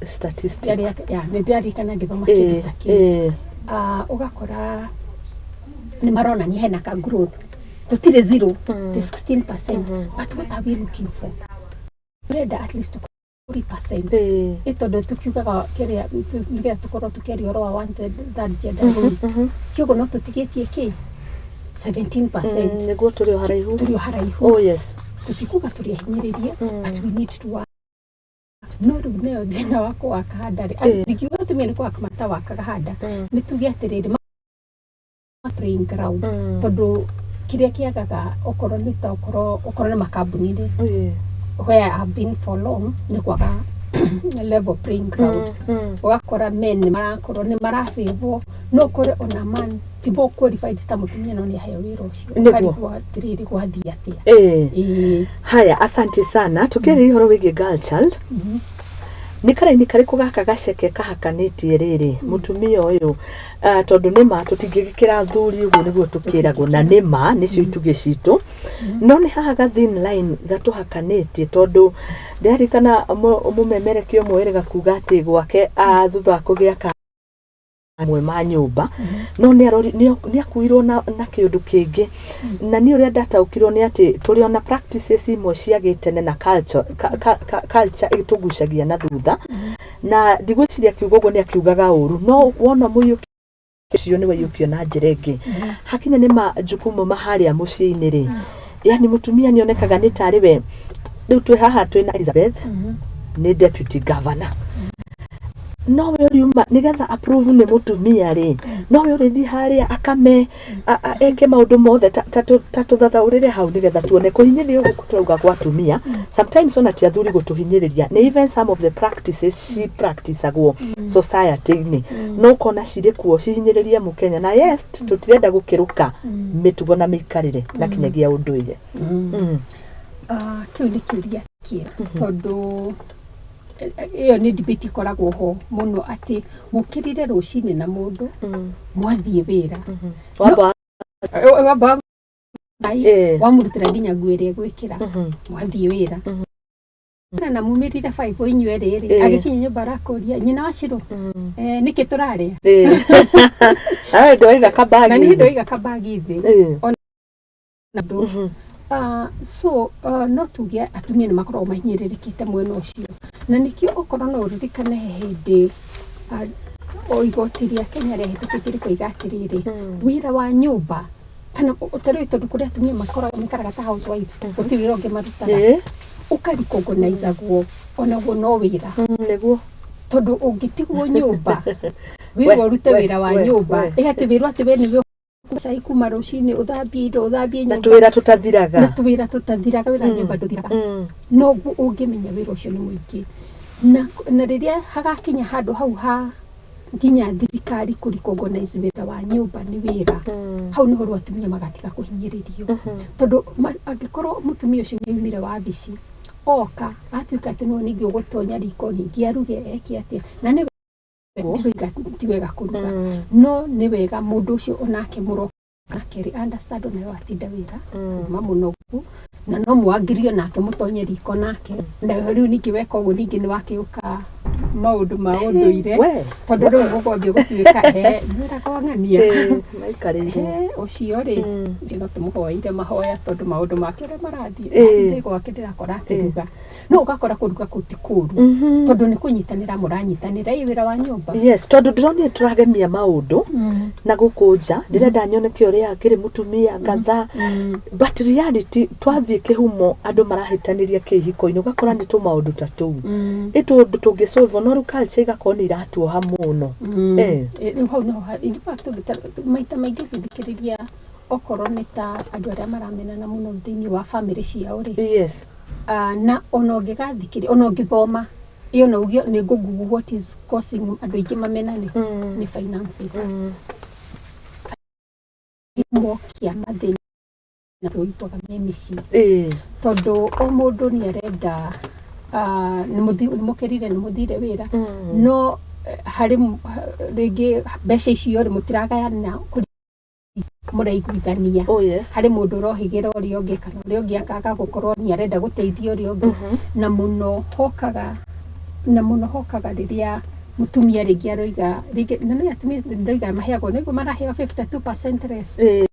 A: Statistics.
B: Yarĩ ya nĩ ndĩraririkana ngĩthoma kĩndũ ta kĩu. Ũgakora nĩ maronania hena ka growth, tũtirĩ zero, the 16%, but what are we looking for? Tũrenda at least 40%. Ĩ tondũ tukiugaga kĩrĩa nĩgetha tũkorwo tũkĩaria ũhoro wa one third, third gender rule, kĩoguo no tũtigĩtie kĩ 17%.
A: Nĩguo tũrĩ o haraihu.
B: Tũrĩ o haraihu.
A: Oh yes.
B: Tũtikuga tũrĩ ahinyĩrĩrie, but we need to work. No rĩu nayo thĩna wa kũwaka handa rĩ, ndingiuga atumia nĩ kũwaka matawakaga handa, nĩ tuge atĩrĩrĩ, playing ground, tondũ kĩrĩa kĩagaga okorwo nĩ ta okorwo nĩ makambuni rĩ, where I have been for long, nĩ kwaga level playing ground. Ũgakora men nĩ marakorwo nĩ marabĩvwo, no ũkore ona man ti more qualified ta mũtumia, no nĩ aheo wĩra ũcio. Ũkarigwo atĩrĩrĩ, gwathiĩ atĩa? Ĩĩ.
A: Haya, asante sana. Tukĩarĩria ũhoro wĩgiĩ girl child, nĩ karaini karĩkũ gaka gaceke kahakanĩtie rĩrĩ mũtumia ũyũ, tondũ nĩma tũtingĩgĩkĩra athuri ũguo nĩguo tũkĩragwo, na nĩma nĩcio itugĩ citũ, no nĩ haha ga thin line gatũhakanĩtie, tondũ ndĩraririkana mũmemerekia ũmwe wĩrĩga kuga atĩ gwake, thutha wa kũgĩa kamwe ma nyũmba, no nĩ akuirwo na kĩũndũ kĩngĩ, na niĩ ũrĩa ndataũkirwo nĩ atĩ tũrĩ ona practices imwe cia gĩtene na culture, culture ĩtũgucagia na thutha, na ndigwĩciria akiuga ũguo nĩ akiugaga ũru, no wona mũiyũki ũcio nĩ waiyũkio na njĩra ĩngĩ. Hakinya nĩ majukumu ma harĩa mũciĩ-inĩ rĩ, yani mũtumia nĩ onekaga nĩ tarĩ we. Rĩu twĩ haha twĩna Elizabeth, nĩ deputy governor, no we ũriuma nĩgetha approve nĩ mũtumia rĩ, no we ũrĩthiĩ harĩa akame eke maũndũ mothe ta tũthathaũrĩre hau nĩgetha tuone kũhinyĩrĩrio gũkũ tũrauga gwa atumia. Sometimes ona ti athuri gũtũhinyĩrĩria, nĩ even some of the practices ci practicagwo society-inĩ, no ũkona cirĩ kuo cihinyĩrĩrie mũkenya, na yes, tũtirenda gũkĩrũka mĩtugo na mĩikarĩre na kinyagia ũndũire.
B: Kĩu nĩ kĩũria kĩega, tondũ ĩyo nĩ debate ĩkoragwo ho mũno, atĩ mũkĩrire rũcinĩ na mũndũ mwathiĩ wĩra.
A: Wamba
B: Wamba wamũrutĩra nginya nguo ĩrĩa egwĩkĩra, mwathiĩ wĩra na mumĩrire 5 inyuĩ rĩrĩ, agĩkinya nyũmba arakũria nyina wa Shiro, nĩkĩ tũrarĩa?
A: Ayo ndwaiga kabagi.
B: Na nĩ hĩndĩ waiga kabagi thĩ ona ndũ. So no tuge atumia nĩ makoragwo mahinyĩrĩrĩkĩte mwena ũcio, na nĩkĩo okorwo no ũririkane he hĩndĩ o igoti rĩa Kenya rĩahĩtũkĩtie rĩkoiga atĩrĩrĩ, wĩra wa nyũmba kana ta rĩu, tondũ kũrĩ atumia makoragwo maikaraga ta housewives, gũtirĩ wĩra ũngĩ marutaga, ũkarikogonizagwo onaguo no wĩra.
A: Nĩguo.
B: Tondũ ũngĩtigwo nyũmba wĩrwo ũrute wĩra wa nyũmba, ĩ atĩ wĩrwo atĩ we nĩwe cai kuma rũcinĩ, ũthambie indo, ũthambie
A: na
B: nyũmba.
A: Twĩra tũtathiraga.
B: Na tũwĩra tũtathiraga, wĩra wa nyũmba ndũthiraga. Noguo ũngĩmenya wĩra ũcio nĩ mũingĩ, na rĩrĩa hagakinya handũ hau ha nginya thirikari kũ recognize wĩra wa nyũmba nĩ wĩra, hau nĩho rĩu atumia magatiga kũhinyĩrĩrio, tondũ angĩkorwo mũtumia ũcio nĩ aumire wabici oka atuĩka atĩ no ningĩ ũgũtonya riko ningĩ aruge eke atĩa, na nĩ ndiroiga ti wega kũruga, no nĩ wega mũndũ ũcio onake mũroka nake rĩ understand onawe watinda wĩra kuma mũnogu, na no mwangirio nake mũtonye riko nake, na rĩu ningĩ weka ũguo ningĩ nĩ wakĩũka Maũndũ ma ũndũire,
A: We.
B: tondũ rĩu gũkwambia gũtuĩka he nĩwĩraga ng'ania.
A: Maikarĩire.
B: He ũcio rĩ, no tũmũhoeire mahoya, tondũ maũndũ make ũrĩa marathiĩ, athiĩ gwake ndĩrakora akĩruga, no ũgakora kũruga kũu ti kũũru, tondũ nĩ kũnyitanĩra mũranyitanĩra ĩ wĩra wa nyũmba.
A: Yes, tondũ ndĩronire tũragemia maũndũ na gũkũ nja, ndĩrenda nyoneke ũrĩa ngĩrĩ mũtumia ngatha, but reality twathiĩ kĩhumo, andũ marahĩtanĩria kĩhiko-inĩ, ũgakora nĩ tũmaũndũ ta tũu, ĩ tũndũ tũngĩsolve, no rĩu culture igakorwo nĩ iratuoha mũno.
B: Rĩu hau nĩho in fact maita maingĩ ũngĩthikĩrĩria, okorwo nĩ ta andũ arĩa maramenana mũno thĩinĩ wa family ciao rĩ, na ona ũngĩgathikĩrĩria, ona ũngĩthoma ĩyo, no uge nĩ ngũ-google what is causing andũ aingĩ mamenane, nĩ finances. Kĩhumo kĩa mathĩna tũiguaga me mĩciĩ, tondũ o mũndũ nĩ arenda, nĩ mũkĩrire, nĩ mũthire wĩra, no harĩ rĩngĩ mbeca icio rĩ, mũtiragayana kũrĩ mũraiguithania. Harĩ mũndũ ũrohĩgĩra ũrĩa ũngĩ, kana ũrĩa ũngĩ akaga gũkorwo nĩ arenda gũteithia ũrĩa ũngĩ. Na mũno hokaga rĩrĩa mũtumia rĩngĩ aroiga, rĩngĩ na nĩ atumia ndoiga maheagwo, nĩguo maraheo 52% less,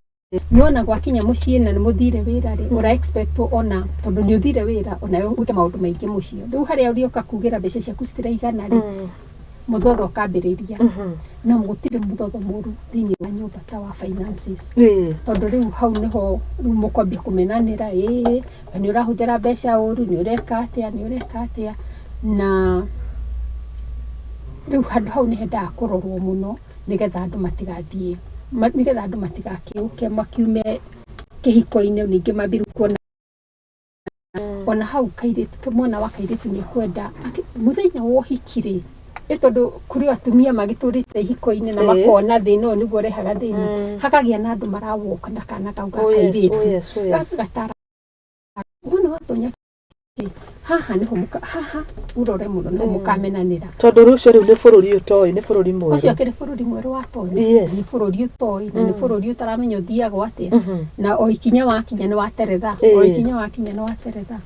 B: no na gwakinya mũciĩ na nĩ mũthire wĩra rĩ, ũra expect ona tondũ nĩ ũthire wĩra ona wĩke maũndũ maingĩ mũciĩ. Rĩu harĩa ũrĩũka kugĩra mbeca ciaku citiraigana rĩ, mũthotho ũkambĩrĩria. Na gũtirĩ mũthotho mũru thĩinĩ wa nyũmba ta wa finances, tondũ rĩu hau nĩho rĩu mũkwambia kũmenanĩra, ĩĩ we nĩ ũrahũthĩra mbeca ũru, nĩ ũreka atĩa, nĩ ũreka atĩa. Na rĩu handũ hau nĩ hendaga kũrorwo mũno, nĩgetha andũ matigathiĩ nĩgetha andũ matigakĩũke makiume kĩhiko-inĩ, ningĩ mambie rĩu kuona ona hau kairĩtu, mwana wa kairĩtu nĩ ekwenda mũthenya wa ũhiki rĩ, ĩ tondũ kũrĩ atumia magĩtũrĩte ihiko-inĩ na makona thĩna ũyũ nĩguo ũrehaga thĩna, hakagĩa na andũ marawoka na kana kau ga kairĩtu.
A: Oh yes.
B: Gatara wona watonya kĩ, haha nĩho haha ũrore mũno nĩho mũkamenanĩra.
A: Tondũ rũcio rĩu nĩ bũrũri ũtoĩ, nĩ bũrũri
B: Ũcio
A: mwerũ.
B: Akĩrĩ bũrũri mwerũ watonya. Nĩ bũrũri ũtoĩ na nĩ bũrũri ũtaramenya ũthiagwo atĩa, na o ikinya wakinya nĩ wateretha, o ikinya wakinya nĩ wateretha.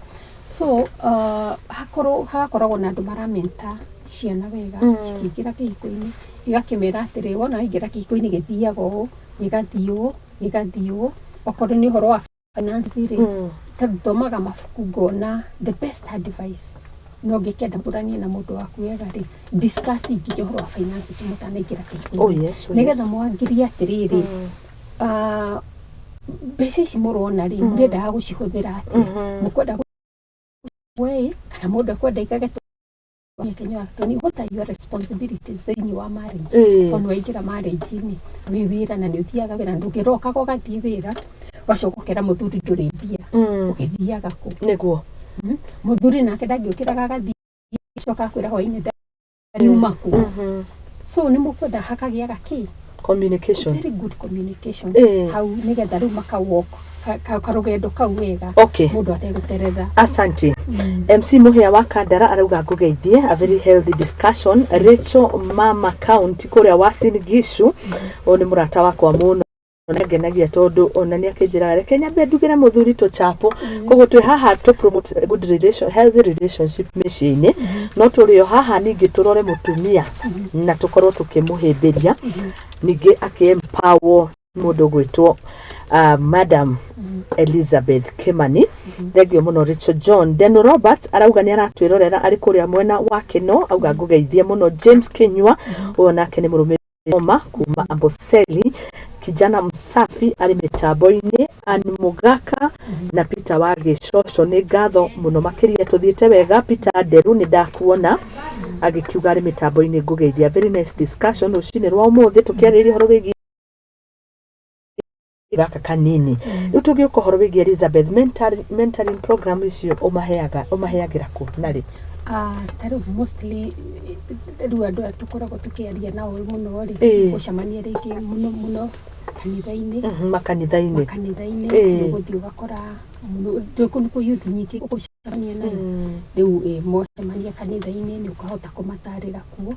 B: So hakorwo hagakoragwo na andũ maramenta ciana wega cikĩingĩra kĩhiko-inĩ, igakĩmera atĩrĩ, wona waingĩra kĩhiko-inĩ gĩthiaga ũũ, gĩgathiĩ ũũ, gĩgathiĩ ũũ. Okorwo nĩ ũhoro wa finance rĩ, ta thomaga mabuku ngona the best advice, no ngĩkenda mũtũranie na mũndũ waku wega rĩ, discuss nginya ũhoro wa finances mũtanaingĩra kĩhiko-inĩ, nĩgetha mwangirie atĩrĩrĩ, mbeca ici mũrona rĩ, mũrendaga gũcihũthĩra atĩa? Mũkwenda we kana mũndũ ekwenda ikage Kenya? Tony, what are your responsibilities thĩinĩ wa marriage? Tondũ waingĩra marriage-inĩ wĩ wĩra, na nĩ ũthiaga wĩra, ndũngĩrokaga ũgathiĩ wĩra ũgacoka ũkera mũthuri ndũrĩ mbia. Ũgĩthiaga kũ?
A: Nĩguo.
B: Mũthuri nake ndangĩũkĩraga agathiĩ coka akwĩra hwainĩ ndariuma kũ. So nĩ mũkwenda hakagĩaga kĩ?
A: Communication.
B: Very good communication hau, nĩgetha rĩu makawalk karũgendo kau wega, mũndũ ategũteretha.
A: Asante. MC Muhia wa Kandara arauga ngũgeithie, a very healthy discussion. Rachel Mama County kũrĩa Uasin Gishu, ũyũ nĩ mũrata wakwa mũno, ngenagia tondũ ona nĩ akĩnjĩraga reke nyambe ndugĩre mũthuri tũchapo. Koguo twĩ haha to promote good relation, healthy relationship mĩciĩ-inĩ, no tũrĩ o haha ningĩ tũrore mũtumia na tũkorwo tũkĩmũhĩmbĩria, ningĩ akĩ empower mũndũ gwĩtwo Madam Elizabeth Kimani. Thengio mũno, Rachel John. Deno Robert arauga nĩ aratwĩrorera arĩ kũrĩa mwena wa Kĩno, auga ngũgeithie mũno. James Kinyua, ũyũ nake nĩ mũrũmĩrĩri Oma kuma Amboseli, kijana msafi arĩ mĩtambo-inĩ. Ann Mugaka na Peter wa Gĩcoco, nĩ ngatho mũno makĩria, tũthiĩte wega. Peter Nderu, nĩ ndakuona agĩkiuga arĩ mĩtambo-inĩ, ngũgeithia. Very nice discussion rũcinĩ rwa ũmũthĩ, tũkĩarĩrĩria ũhoro wĩgiĩ gaka kanini. Rĩu tũgĩũka ũhoro wĩgiĩ Elizabeth, mentoring program icio ũmaheaga, ũmaheagĩra kũ na rĩ?
B: Ta rĩu mostly, rĩu andũ aya tũkoragwo tũkĩaria nao mũno rĩ, gũcemania rĩngĩ mũno mũno kanitha-inĩ.
A: Makanitha-inĩ.
B: Makanitha-inĩ. Nĩ ũgũthiĩ ũgakora mũno nĩ youth nyingĩ ũgũcemania nayo. Rĩu mwacemania kanitha-inĩ nĩ ũkahota kũmatarĩra kuo,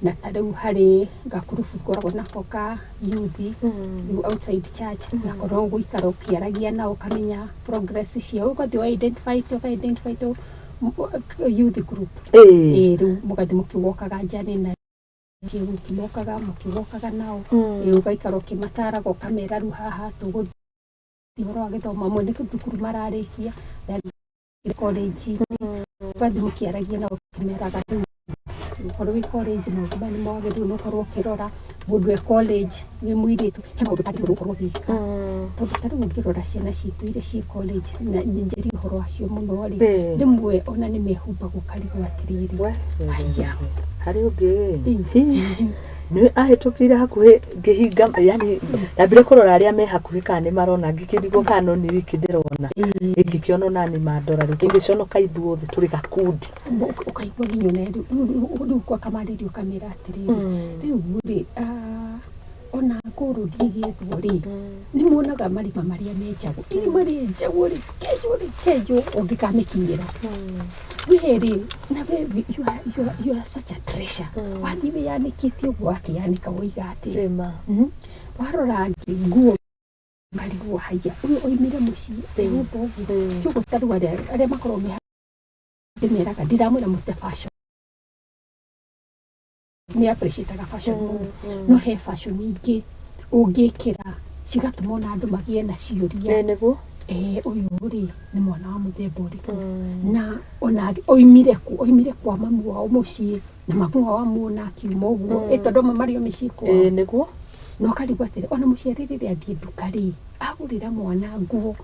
B: na ta rĩu harĩ gakurubu ngoragwo nako ka youth rĩu outside church, nako no gũikara ũkĩaragia nao, ũkamenya progress ciao, ũgathiĩ wa identify tu ũka identify tu. Youth group.
A: Ĩĩ.
B: Ĩĩ, rĩu mũgathiĩ mũkĩwokaga njani na mũkĩwokaga mũkĩwokaga nao. Ĩĩ, ũgaikara ũkĩmataraga, ũkamera rĩu haha tũgũthiĩ ũhoro wa gĩthomo, amwe nĩ thukuru mararĩkia, arĩa angĩ college. Ũgathiĩ mũkĩaragia nao, ũkĩmeraga rĩu ũkorwo wĩ college, maũndũ maya nĩ wagĩrĩirwo nĩ ũkorwo ũkĩrora. Mũndũ e college wĩ mũirĩtu, he maũndũ ũtagĩrĩirwo gũkorwo ũgĩka, tondũ ta rĩu ũngĩrora ciana citũ iria ciĩ college, na nĩ njarie ũhoro wacio mũno rĩ, rĩmwe ona nĩ mehumbagwo ũkarigwo atĩrĩrĩ,
A: We, we, we,
B: Aya.
A: we. Harĩ ũngĩ nĩ ahĩtũkĩire hakuhĩ, ngĩhinga, yani ndambire kũrora arĩa me hakuhĩ kana nĩ marona, ngĩkĩrigwo kana no nĩ wiki ndĩrona. Ngĩkĩona ona nĩ mandora, rĩu tũgĩconoka ithuothe tũrĩ gakundi.
B: Ũkaigua nginya ona rĩu rĩu ũkamarĩria, ũkamera atĩrĩrĩ, rĩu rĩ, ona ngũrũ ĩgĩethwo rĩ, nĩ muonaga marima marĩa menjagwo, irima rĩenjagwo, rĩkenjwo, rĩkenjwo ũngĩkamĩkinyĩra we rĩ, na we you are such a treasure. Wathiĩ wĩyanĩkĩte ũguo, wakĩyanĩka woiga atĩ
A: Ĩma.
B: Warora angĩ nguo, marigwo haya, ũyũ oimire mũciĩ ehumba ũguo. Kĩũguo ta rĩu arĩa makoragwo me ndĩmeraga, ndiramwĩra mũte fashion, nĩ appreciataga fashion mũno, no he fashion ingĩ ũngĩkĩra cigatũma ona andũ magĩe na ciũria.
A: Ĩ nĩguo.
B: Ũyũ rĩ nĩ mwana wa mũthemba ũrĩkũ, na ona oimire kũ, oimire kwa mamu wao mũciĩ, na mamu wao amuona akiuma ũguo, tondũ amwe marĩ o mĩciĩ kwao.
A: Ĩ nĩguo.
B: Na ũkarigwo atĩrĩ, ona mũciari rĩrĩa athiĩ nduka rĩ, agũrĩra mwana nguo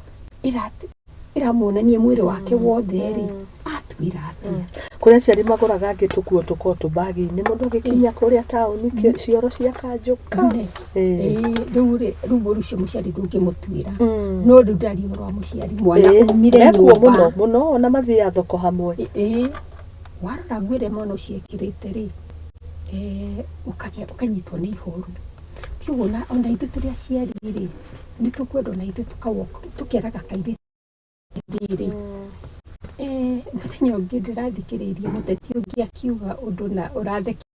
B: ĩramuonania mwĩrĩ wake wothe rĩ, atuĩra atĩa?
A: Kũrĩ aciari magũraga angĩ tũkuo tũkorwo tũbagi-inĩ, mũndũ agĩkinya kũrĩa taũni cioro cia kanjũka.
B: Ĩĩ, rĩu rĩ, rĩu ũru ũcio mũciari ndũngĩmũtuĩra, no rĩu ndaria ũhoro wa mũciari mwana umire
A: mekuo
B: nyũmba.
A: Mũno mũno, ona mathiaga thoko hamwe.
B: Ĩĩ, warora nguo ĩrĩa mwana ũcio ekĩrĩte rĩ, ũkagĩa ũkanyitwo nĩ ihoru. Kĩguo ona ithuĩ tũrĩ aciari rĩ, nĩ tũkwenda ona ithuĩ tũkeraga kairĩtu rĩrĩ. Mũthenya ũngĩ ndĩrathikĩrĩirie mũteti ũngĩ akiuga ũndũ na ũrathekia,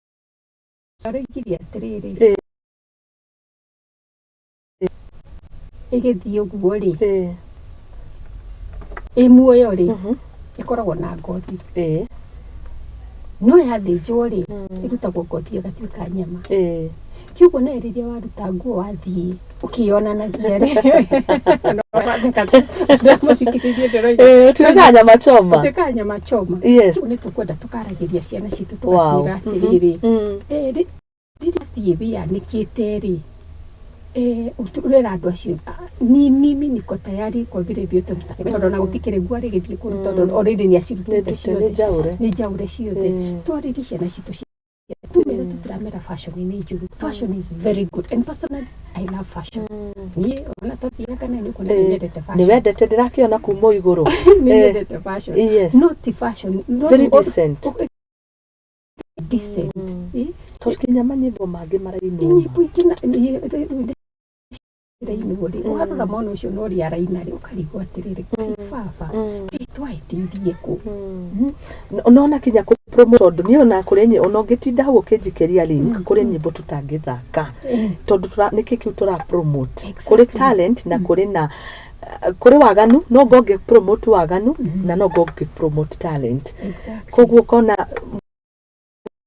B: aroigire atĩrĩrĩ, ĩgĩthiĩ ũguo rĩ, ĩ muoyo rĩ, ĩkoragwo na ngothi, no yathĩnjwo rĩ, ĩrutagwo ngothi ĩyo ĩgatuĩka nyama. Kiugo nayo rĩrĩa waruta nguo wathiĩ ũkĩyonanagia rĩ, ndamũthikĩrĩrie ndĩroiga
A: Ĩĩ, tuĩkaga nyama choma.
B: Tuĩkaga nyama choma. Rĩu nĩ tũkwenda tũkaragĩria ciana citũ, tũgaciĩra atĩrĩrĩ, rĩrĩa thiĩ wĩyanĩkĩte rĩ, ũrera andũ acio, ni mimi niko tayari kwa vile vyote mtasema, tondũ ona gũtikĩrĩ nguo rĩgĩthiĩ kũndũ, tondũ already nĩ acirutĩte
A: Nĩ ndute,
B: ciothe.
A: Nĩ njaũre.
B: Nĩ njaũre ciothe. Twarĩrie ciana citũ tumere, tutiramera fashion nĩ njũru. Fashion is very good and personally I love fashion. Niĩ ona twathiaga na nĩ ũkuona nĩ nyendete
A: Nĩ
B: fashion.
A: wendete, ndĩrakĩona kuma igũrũ.
B: Nĩ nyendete fashion. No ti fashion no
A: Very decent.
B: Decent.
A: Tondũ nginya manyĩmbo mangĩ marainwo.
B: Nyĩmbo ingĩ na rĩu irainwo rĩ, ũkarora mwana ũcio na ũrĩa araina rĩ, ũkarigwo atĩrĩrĩ, kaĩ baba, kaĩ twahĩtĩirie kũ?
A: Nona kinya kũ promote, tondũ niĩ ona kũrĩ ona ũngĩtinda hau ũkĩnjikĩria link, kũrĩ nyĩmbo tũtangĩthaka, tondũ nĩkĩ kĩu tũra promote? Kũrĩ talent na kũrĩ na kũrĩ waganu. No ngongĩ promote waganu na no ngongĩ promote talent. Koguo ũkona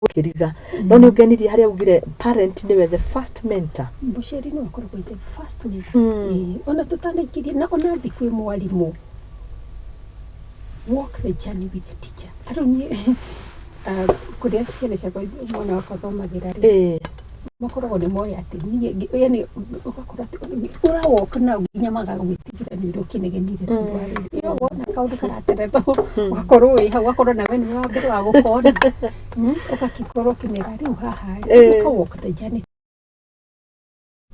A: kĩriga, no nĩ ũngenirie harĩa ugire parent nĩwe the first mentor.
B: Mũciari nĩwe ũkoragwo the first mentor. Ona tũtanaingĩria na ona thi kwĩ mwarimũ, walk the journey with the teacher. Ta rĩu niĩ, kũrĩa ciana ciakwa, mwana wakwa athomagĩra rĩ, makoragwo nĩ moĩ atĩ niĩ, yani ũgakora atĩ ũrawalk nao nginya magagwĩtigĩra nĩ ũrĩa ũkĩnegenire, tondũ wa rĩrĩ, ĩyo wona kaũndũ karateretha ũgakorwo wĩ hau, ũgakorwo nawe nĩwe wa mbere wa gũkona. Ũgakĩkorwo ũkĩmera rĩu haha rĩ, ũka walk the journey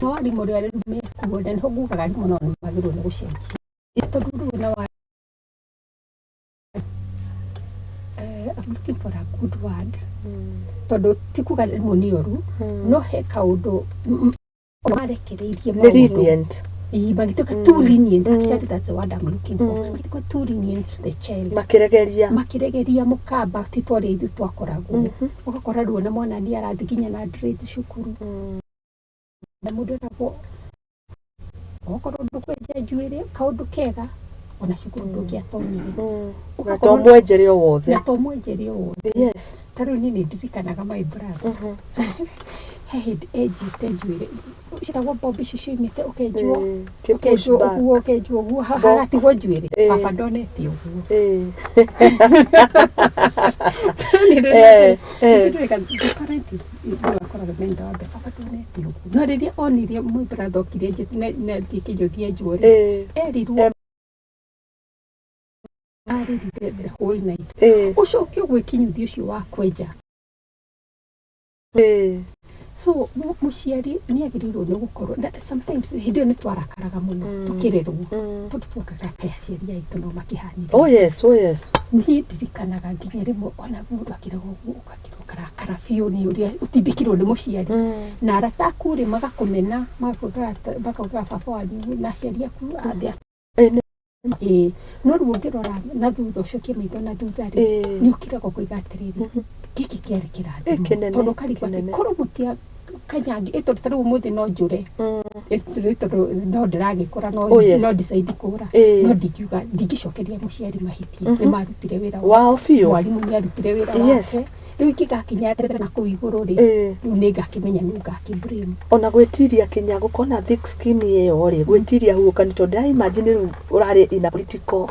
B: na warimũ ũrĩa rĩu mekuo, na nĩho ngugaga arimũ nao nĩ magĩrĩirwo nĩ gũcenjia, tondũ rĩu na wa I'm looking for a good word, tondũ ti kuga rĩmwe nĩ ũru, no he kaũndũ marekereirie
A: Nĩ
B: maũndũ.
A: Lenient.
B: Ii, magĩtuĩka too lenient. Actually, that's the word I'm looking for. Magĩtuĩka too lenient to the child.
A: Makĩregeria.
B: Makĩregeria mũkamba, ti ta ũrĩa ithuĩ twakoragwo. Ũgakora rĩu ona mwana nĩ arathiĩ nginya na dreads cukuru, na mũndũ eragwo okorwo ndũkwenja njuĩrĩ kaũndũ kega. Ona cukuru ndũngĩatonyire.
A: Na to mwenjere o wothe.
B: Na to mwenjere o wothe. Ta rĩu niĩ nĩ ndirikanaga my brother, he hĩndĩ enjete njuĩrĩ ciĩtagwo bob ici ciumĩte, ũkenjwo,
A: Kĩ push
B: ũkenjwo
A: back.
B: ũguo, ũkenjwo ũguo, hagatigwo njuĩrĩ. Baba ndonete ũguo. Akoragwo menda wa mbere, baba ndonete ũguo, no rĩrĩa onirie my brother okire na thiĩ kĩnyũthi enjwo rĩ, erirwo arĩrire the whole night. Ũcoke ũgwe kĩnyũthi ũcio wa kwenja. So mũciari nĩ agĩrĩirwo nĩ gũkorwo na sometimes hĩndĩ ĩyo nĩ twarakaraga mũno tũkĩrerwo, tondũ twakaga kaĩ aciari aitũ no makĩhanire.
A: Oh yes.
B: Niĩ ndirikanaga nginya rĩmwe ona mũndũ akĩragwo ũguo ũgakĩrwo ũkarakara biũ nĩ ũrĩa ũtindĩkirwo nĩ mũciari, na arata aku rĩ magakũmena, makaugaga baba wanyu na aciari aku athĩ. Ĩĩ, no rĩu ũngĩrora na thutha, ũcokie maitho na thutha rĩ, nĩ ũkiraga ũkoiga atĩrĩrĩ, gĩkĩ kĩarĩ kĩrathimo.
A: Kĩnene,
B: tondũ ũkarigwo atĩ
A: kĩnene.
B: Korwo mũtia kanyangi ĩ, tondũ ta rĩu ũmũthĩ no njũre. Ĩ, tondũ no ndĩragĩkũra, no no decide kũra, no ndingiuga ndingĩcokeria mũciari mahĩtia, nĩ marutire wĩra
A: wao biũ.
B: Mwarimũ nĩ arutire wĩra wake. Rĩu ingĩgakinya na kũu igũrũ rĩ, rĩu nĩ ngakĩmenya nũ ngakĩ blame.
A: Ona gwĩtiria kinya gũkorwo na thick skin ĩyo rĩ, gwĩtiria huhũkani, tondũ ndĩra imagine rĩu ũrarĩ in a political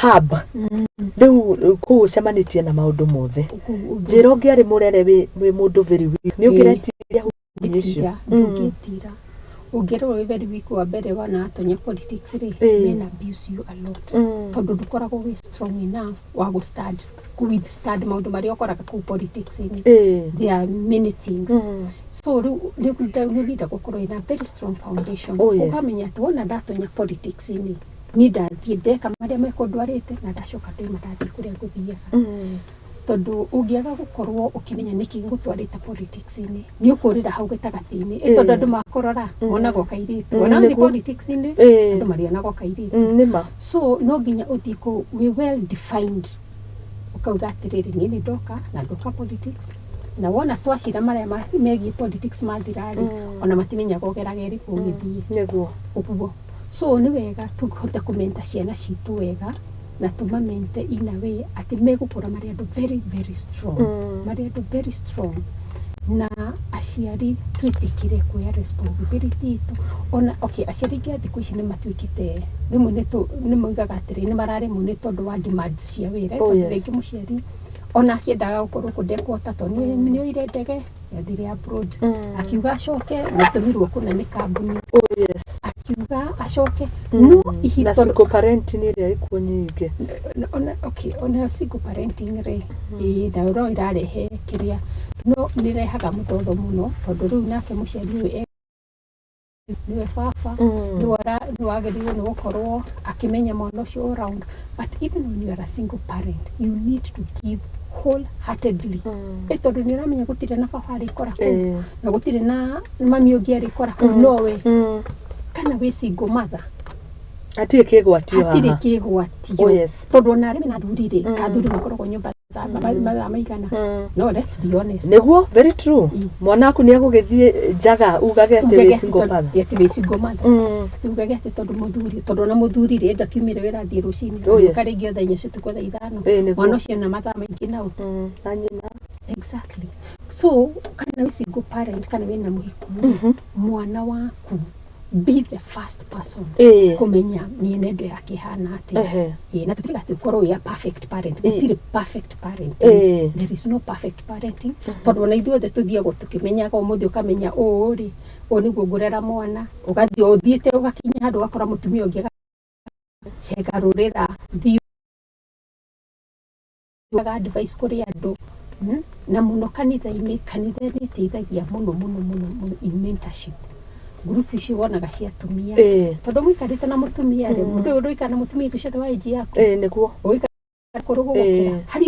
A: hub, rĩu kũu ũcemanĩtie na maũndũ mothe. Njĩra, ũngĩarĩ mũrere wĩ mũndũ very weak, nĩ ũngĩretiria huhũkanio icio?
B: Ndũngĩtira, ndũngĩtira. Ũngĩrorwo wĩ very weak, wa mbere wana atonya politics rĩ, men abuse you a lot, tondũ ndũkoragwo wĩ strong enough wa gũ stand, ku withstand maũndũ marĩa ũkoraga kũu politics-inĩ. There are many things. So rĩu nĩ gũkorwo ina very strong foundation. Ũkamenya atĩ wona ndatonya politics-inĩ, niĩ ndathiĩ ndeka marĩa mekũndwarĩte na ndacoka ndoima ndathiĩ kũrĩa ngũthiaga, tondũ ũngĩaga gũkorwo ũkĩmenya nĩkĩ gĩgũtwarĩte politics-inĩ, nĩ ũkũrĩra hau gĩtagatĩ-inĩ. Tondũ andũ makũrora monaga o kairĩtu, ona ũthiĩ politics-inĩ, andũ marĩonaga o kairĩtu.
A: Nĩma.
B: So no nginya ũthiĩ kũu wĩ well defined, ũkauga atĩrĩrĩ, niĩ nĩ ndoka na ndoka politics, na wona twacira marĩa megiĩ politics mathira-rĩ, ona matimenyaga ũgeraga ĩrĩkũ ũgĩthiĩ. Ũguo so nĩ wega tũhote kũmenta ciana citũ wega na tũmamente in a way atĩ megũkũra marĩ andũ very very strong, marĩ andũ very strong. Na aciari twĩtĩkĩre kuoya responsibility itũ. Ona okay, aciari aingĩ a thikũ ici nĩ matuĩkĩte rĩmwe nĩ moigaga atĩrĩ nĩ mararemwo nĩ tondũ wa demands cia wĩra. Tondũ rĩngĩ mũciari ona akĩendaga gũkorwo kũ ndekũhota, tondũ nĩ oire ndege athire abroad, akiuga acoke nĩatũmirwo kũna nĩ kambuni, akiuga acoke no ihinda
A: Na single parenting ĩrĩa ĩkuo nyingĩ.
B: Ona okay, ona single parenting rĩ, ĩĩ, nayo no ĩrarehe kĩrĩa, no nĩ ĩrehaga mũthotho mũno, tondũ rĩu nake mũciari ũyũ nĩwe baba, nĩwe wagĩrĩirwo nĩ gũkorwo akĩmenya mwana ũcio all round. But even when you are a single parent, you need to give wholeheartedly, ĩ tondũ nĩ ũramenya gũtirĩ na baba arĩkora kũu, na gũtirĩ na mami ũngĩ arĩkora kũu, nowe. Kana wĩ single mother,
A: hatirĩ kĩgwatio
B: hatirĩ
A: haha.
B: Kĩgwatio. Tondũ ona arĩa mena athuri rĩ, athuri makoragwo nyũmba mathaa maigana? No let's be honest.
A: Nĩguo, very true. Mwana waku nĩ egũgĩthiĩ njaga ugage atĩ wĩ single mother?
B: Atĩ wĩ single mother, ugage atĩ tondũ mũthuri, tondũ ona mũthuri rĩ, ndakiumire wĩra athiĩ rũcinĩ, agĩũka rĩngĩ o 4:00 cia ũtukũ, thaa 5. Mwana ũcio ena mathaa maingĩ nao.
A: Na nyina.
B: Exactly. So kana wĩ single parent kana wĩna mũhiku, mwana waku be the first person kũmenya mĩenendo yake ĩhana atĩa. Ĩĩ, na tũtirĩ atĩ ũkorwo wĩ a perfect parent. Gũtirĩ perfect parenting. There is no perfect parenting, tondũ ona ithuothe tũthiagwo tũkĩmenyaga. Ũmũthĩ ũkamenya ũũ rĩ, ũũ nĩguo ngũrera mwana, ũgathiĩ ũthiĩte ũgakinya handũ ũgakora mũtumia ũngĩ agacengarũrĩra thiĩ advice kũrĩ andũ. Na mũno kanitha-inĩ, kanitha nĩ ĩteithagia mũno mũno mũno mũno in mentorship group ici wonaga cia atumia, tondũ mũikarĩte na mũtumia rĩ, mũndũ ũyũ ndũikara na mũtumia hingo ciothe wa age yaku.
A: Ĩĩ nĩguo.
B: Ũikara kũrũ gũgũkĩra, harĩ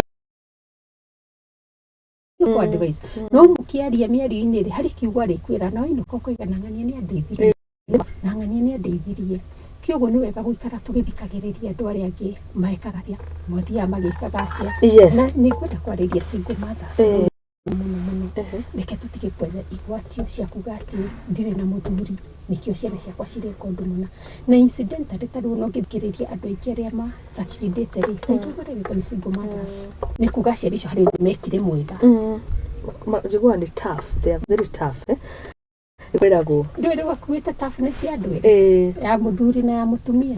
B: kũ advice no mũkĩaria mĩario-inĩ rĩ, harĩ kiugo arĩkwĩra na wainũka ũkoiga na ng'ania nĩ andeithirie, na ng'ania nĩ andeithirie. Kĩoguo nĩ wega gũikara tũgĩthikagĩrĩria andũ arĩa angĩ mekaga atĩa, mathiaga magĩkaga atĩa. Na nĩ ngwenda kwarĩria single mothers mũno mũno. Reke tũtige kwetha igwatio cia kuga atĩ ndirĩ na mũthuri. Nĩkĩo ciana ciakwa cireka ũndũ mũna. Na incidentally, ta rĩu no ngĩthikĩrĩria andũ aingĩ arĩa ma succeedĩte rĩ, aingĩ mareretwo nĩ single mothers. Nĩ kuga aciari acio harĩ ũndũ mekire mwega.
A: Njiguaga nĩ tough, they are very tough, eh? Kwĩragwo.
B: Ndũĩ rĩu akuĩte toughness ya andũ erĩ,
A: Ĩĩ.
B: ya mũthuri na ya mũtumia.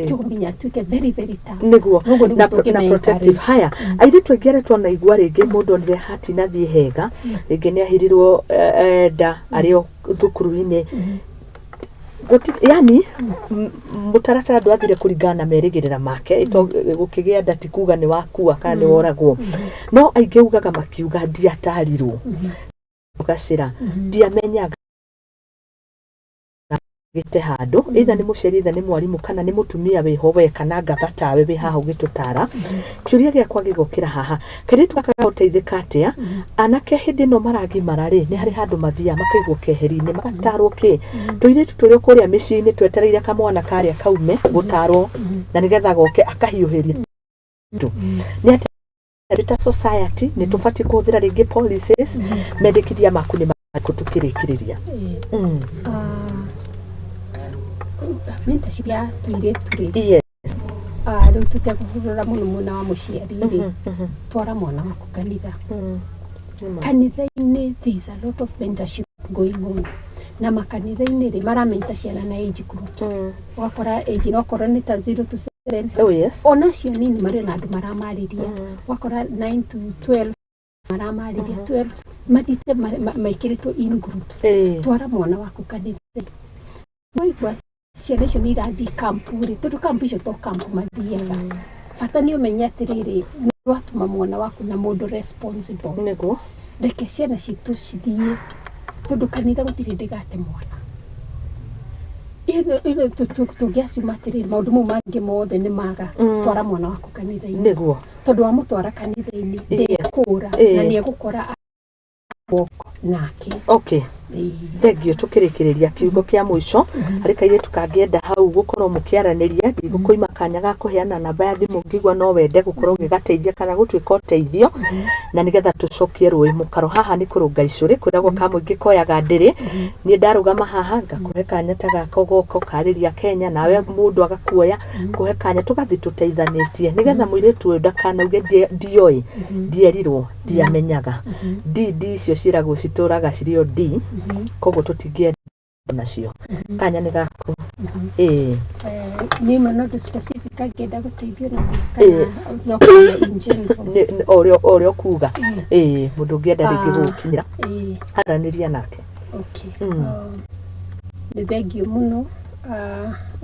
B: Kĩoguo nginya atuĩke very very tough.
A: Nĩguo.
B: Ũguo nĩguo
A: Na
B: tũngĩme
A: protective.
B: encourage.
A: Haya, airĩtu aingĩ arĩa twanaigua, rĩngĩ mũndũ onire hatinathiĩ hega, rĩngĩ nĩ ahirirwo nda arĩ o thukuru-inĩ. Yani mũtaratara ndwathire kũringana na merĩgĩrĩra make. Gũkĩgĩa nda ti kuga nĩ wakua kana nĩ woragwo, no aingĩ ugaga makiuga ndiatarirwo gacĩra, ndiamenyaga gĩte handũ, either nĩ mũciari, either nĩ mwarimũ, kana nĩ mũtumia wĩho we, kana ngatha tawe wĩ haha ũgĩtũtara. Kĩũria gĩakwa gĩgokĩra haha, kairĩtu gaka gagũteithĩka atĩa? Anake hĩndĩ ĩno maragimara rĩ, nĩ harĩ handũ mathiaga makaigwo keheri-inĩ, magatarwo kĩ tũirĩtu tũrĩ o kũrĩa mĩciĩ-inĩ twetereire kamwana karĩa kaume gũtarwo na nĩgetha goke akahiũhĩria nĩ atĩ ta society nĩ tũbatiĩ kũhũthĩra rĩngĩ policies. Mendekithia maku nĩ marĩkũ tũkĩrĩkĩrĩria?
B: Mentorship ya tũirĩtu rĩ, rĩu tũtegũrora mũno mwena wa mũciari rĩ, twara mwana waku kanitha. Kanitha-inĩ there is a lot of mentorship going on, na makanitha-inĩ rĩ, maramenta ciana na age groups. Ũgakora age no okorwo nĩ ta 0 to 7, ona acio nini marĩ na andũ maramarĩria. Ũgakora 9 to 12 maramarĩria, 12 mathiĩte maikĩrĩtwo in groups. Twara mwana waku kanitha. Waigua ciana icio nĩ irathiĩ kampu rĩ, tondũ kampu icio to kampu mathiaga, bata nĩ ũmenye atĩrĩrĩ, watũma mwana waku na mũndũ responsible. Reke ciana citũ cithiĩ, tondũ kanitha gũtirĩ hĩndĩ gate mwana. Ino tũngĩaciuma atĩrĩrĩ, maũndũ mau mangĩ mothe nĩ maga. Twara mwana waku kanitha-inĩ, tondũ wamũtwara kanitha-inĩ ndekũra na nĩ egũkora walk nake. Ĩĩ.
A: Thengio. Tũkĩrĩkĩrĩria, kiugo kĩa mũico harĩ kairĩtu kangĩenda hau gũkorwo mũkĩaranĩria. Ndigũkũima kanya ga kũheana namba ya thimũ ngĩigua no wende gũkorwo ũgĩgateithia kana gũtuĩka ũteithio, na nĩgetha tũcokie rũĩ mũkaro. Haha nĩ kũrũnga icũrĩ, kwĩragwo ka mũingĩ koyaga ndĩrĩ. Niĩ ndarũgama haha ngakũhe kanya ta gaka, ũgoka ũkarĩria Kenya, nawe mũndũ agakuoya kũhe kanya, tũgathiĩ tũteithanĩtie nĩgetha mũirĩtu ũyũ ndakanauge ndioĩ, ndierirwo, ndiamenyaga. D D icio ciĩragwo citũraga cirĩ o D, koguo tũtingĩenda nacio. Kanya nĩ gaku, ĩĩ.
B: Niĩ no ũndũ specific angĩenda gũteithio naguo kana no kũria in general?
A: O ũrĩa ũkuga, ĩĩ, mũndũ ũngĩenda rĩngĩ gũgũkinyĩra, aranĩria nake.
B: Okay. Nĩ thengio mũno.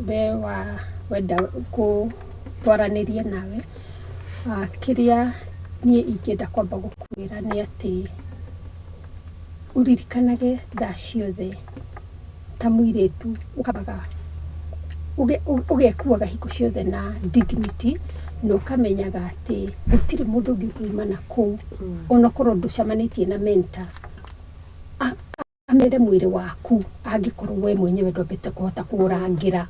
B: We wa wenda gũtwaranĩria nawe, kĩrĩa niĩ ingĩenda kwamba gũkwĩra nĩ atĩ ũririkanage thaa ciothe ta mũirĩtu ũkambaga ũgekuaga hingo ciothe na dignity, na ũkamenyaga atĩ gũtirĩ mũndũ ũngĩ ũkauma na kũu, onakorwo ndũcemanĩtie na mentor amere mwĩrĩ waku, angĩkorwo we mwenyewe ndwambĩte kũhota kũũrangĩra.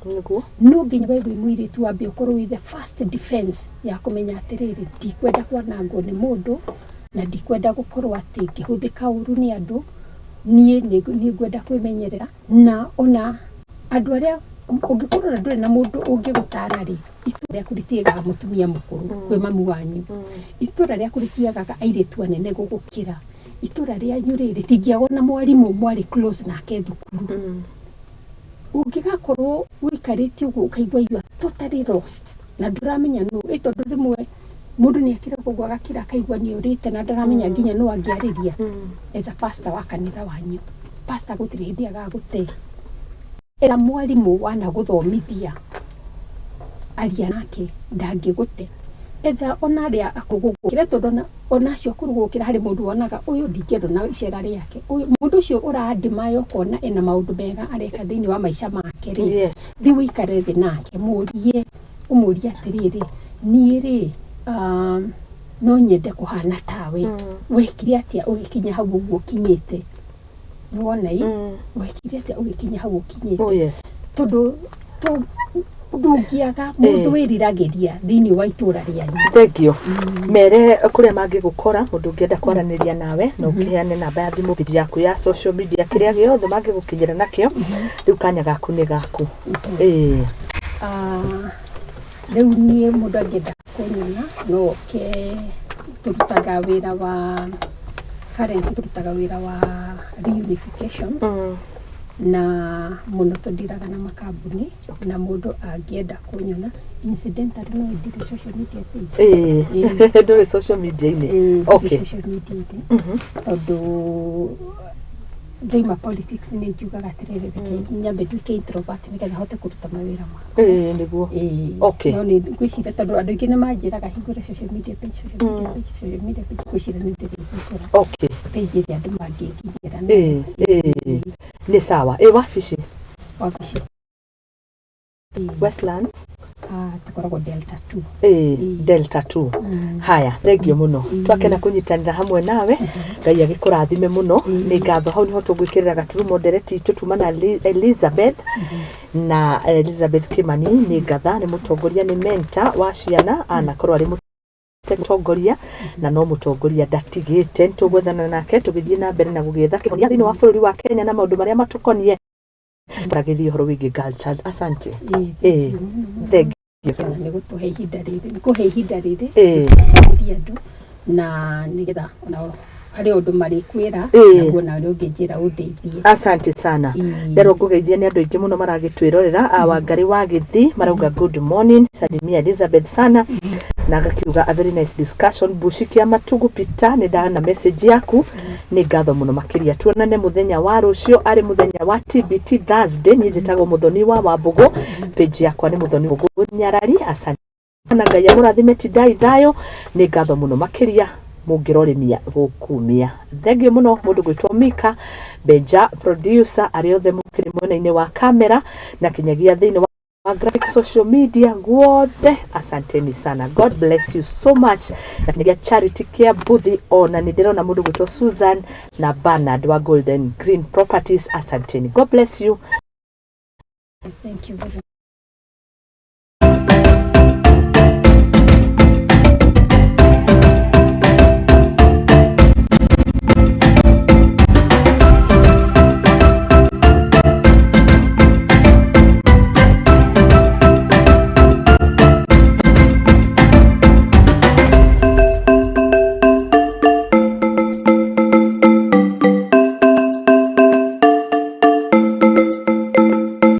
B: No nginya we wĩ mũirĩtu wambe ũkorwo wĩ the first defense ya kũmenya atĩrĩrĩ, ndikwenda kwanangwo nĩ mũndũ na ndikwenda gũkorwo atĩ ngĩhũthĩka ũru nĩ andũ. Niĩ nĩ ngwenda kwĩmenyerera, na ona andũ arĩa ũngĩkorwo na ndũrĩ na mũndũ ũngĩgũtara rĩ, itũra rĩaku rĩtiagaga mũtumia mũkũrũ kwĩ mamu wanyu, itũra rĩaku rĩtiagaga airĩtu anene gũgũkĩra, itũra rĩanyu rĩ rĩtingĩagwo na mwarimũ mwarĩ close nake thukuru. Ũngĩgakorwo ũikarĩte ũguo ũkaigua you are totally lost na ndũramenya nũ ĩ, tondũ rĩmwe mũndũ nĩ akĩraga ũguo agakira akaigua nĩ ũrĩte na ndaramenya nginya nũ angĩarĩria, etha pastor wa kanitha wanyu. Pastor gũtirĩ hĩndĩ agagũte. Ĩra mwarimũ wanagũthomithia, aria nake, ndangĩgũte. Etha ona arĩa akũrũ gũgũkĩra, tondũ ona acio akũrũ gũgũkĩra harĩ mũndũ wonaga ũyũ ndingĩenda na icera rĩake, ũyũ mũndũ ũcio ũrandĩmaya ũkona ena maũndũ mega areka thĩinĩ wa maica make rĩ, thiĩ ũikare thĩ nake, mũrie, ũmũrie atĩrĩrĩ, niĩ rĩ, no nyende kũhana tawe, wekire atĩa ũgĩkinya hau ũguo ũkinyĩte? Nĩwona i wekire atĩa ũgĩkinya hau ũkinyĩte? Tondũ to Ndũngĩaga mũndũ wĩriragĩria thĩinĩ wa itũra rĩanyu.
A: Thank you. Mere kũrĩa mangĩgũkora, mũndũ ũngĩenda kwaranĩria nawe, na ũkĩheane namba ya thimũ, page yaku ya social media, kĩrĩa gĩothe mangĩgũkinyĩra nakĩo. Rĩu kanya gaku nĩ gaku, ĩĩ.
B: Ah, rĩu niĩ mũndũ angĩenda kũnyona no oke. Tũrutaga wĩra wa, currently tũrutaga wĩra wa reunification na mũno tũndiraga na makambuni, na mũndũ angĩenda kũnyona, incidentally no ndire social media page.
A: Ĩĩ, ndũrĩ social media-inĩ?
B: Ĩĩ, social media-inĩ, tondũ ndoima politics nĩ njugaga atĩrĩrĩ, reke nyambe nduĩke introvert nĩgetha hote kũruta mawĩra makwa.
A: Ĩĩ, nĩguo.
B: Ĩĩ. No nĩ ngwĩciria tondũ andũ aingĩ nĩ manjĩraga hingũre social media page, social media page, social media page. Ngwĩciria nĩ ndĩrĩhingũra page ĩrĩa andũ mangĩnginyĩra nayo.
A: Ĩĩ, nĩ sawa. Ĩ wabici?
B: Wabici. Ĩĩ.
A: Westlands?
B: Ah, tũkoragwo Delta 2.
A: Ĩĩ, Delta 2. Haya, thank you mũno, twakena kũnyitanĩra hamwe nawe. Ngai agĩkũrathime mũno. Nĩ ngatho. Hau niho tũgwĩkĩrĩra gaturumo ndereti itũ tuma na Elizabeth, na Elizabeth Kimani nĩ ngatha, nĩ mũtongoria, nĩ mentor wa ciana, anakorwo arĩ mũtongoria na no mũtongoria ndatigĩte. Nĩ tũgwethana nake tũgĩthiĩ na mbere na gũgĩetha kĩhonia thĩinĩ wa bũrũri wa Kenya na maũndũ marĩa matũkonie, tũragĩthiĩ ũhoro wĩgiĩ girl child. Asante. Ĩĩ, thank you.
B: Na nĩ gũtũhe ihinda rĩrĩ, nĩ kũhe ihinda rĩrĩ gũtarĩria andũ, na nĩgetha onao harĩ ũndũ marĩkwĩra, naguo na ũrĩa ũngĩnjĩra ũndeithie.
A: Asante sana. Nderwo ngũgeithia nĩ andũ aingĩ mũno maragĩtwĩrorera. Wangari wa Gĩthi marauga, "Good morning, salimia Elizabeth sana," na agakiuga, "A very nice discussion." Bushi kia Matugu Peter, nĩ ndana message yaku, nĩ ngatho mũno makĩria. Tuonane mũthenya wa rũciũ arĩ mũthenya wa TBT Thursday. Niĩ njĩtagwo Mũthoni wa Wambũgũ, page yakwa nĩ Mũthoni Wambũgũ Nyarari. Asante na Ngai amũrathime. Tindai thayũ. Nĩ ngatho mũno makĩria, mũngĩrorĩmia gũkumia. Thank you mũno. Mũndũ gwĩtwo Mika Benja, producer, arĩa othe mũkĩrĩ mwena-inĩ wa kamera na kinyagia thĩinĩ wa graphic, social media guothe, asanteni sana. God bless you so much. Na kinyagia Charity Kia Buthi, ona nĩ ndĩrona mũndũ gwĩtwo Susan na Bernard wa Golden Green Properties. Asanteni, God bless you.
B: Thank you very much.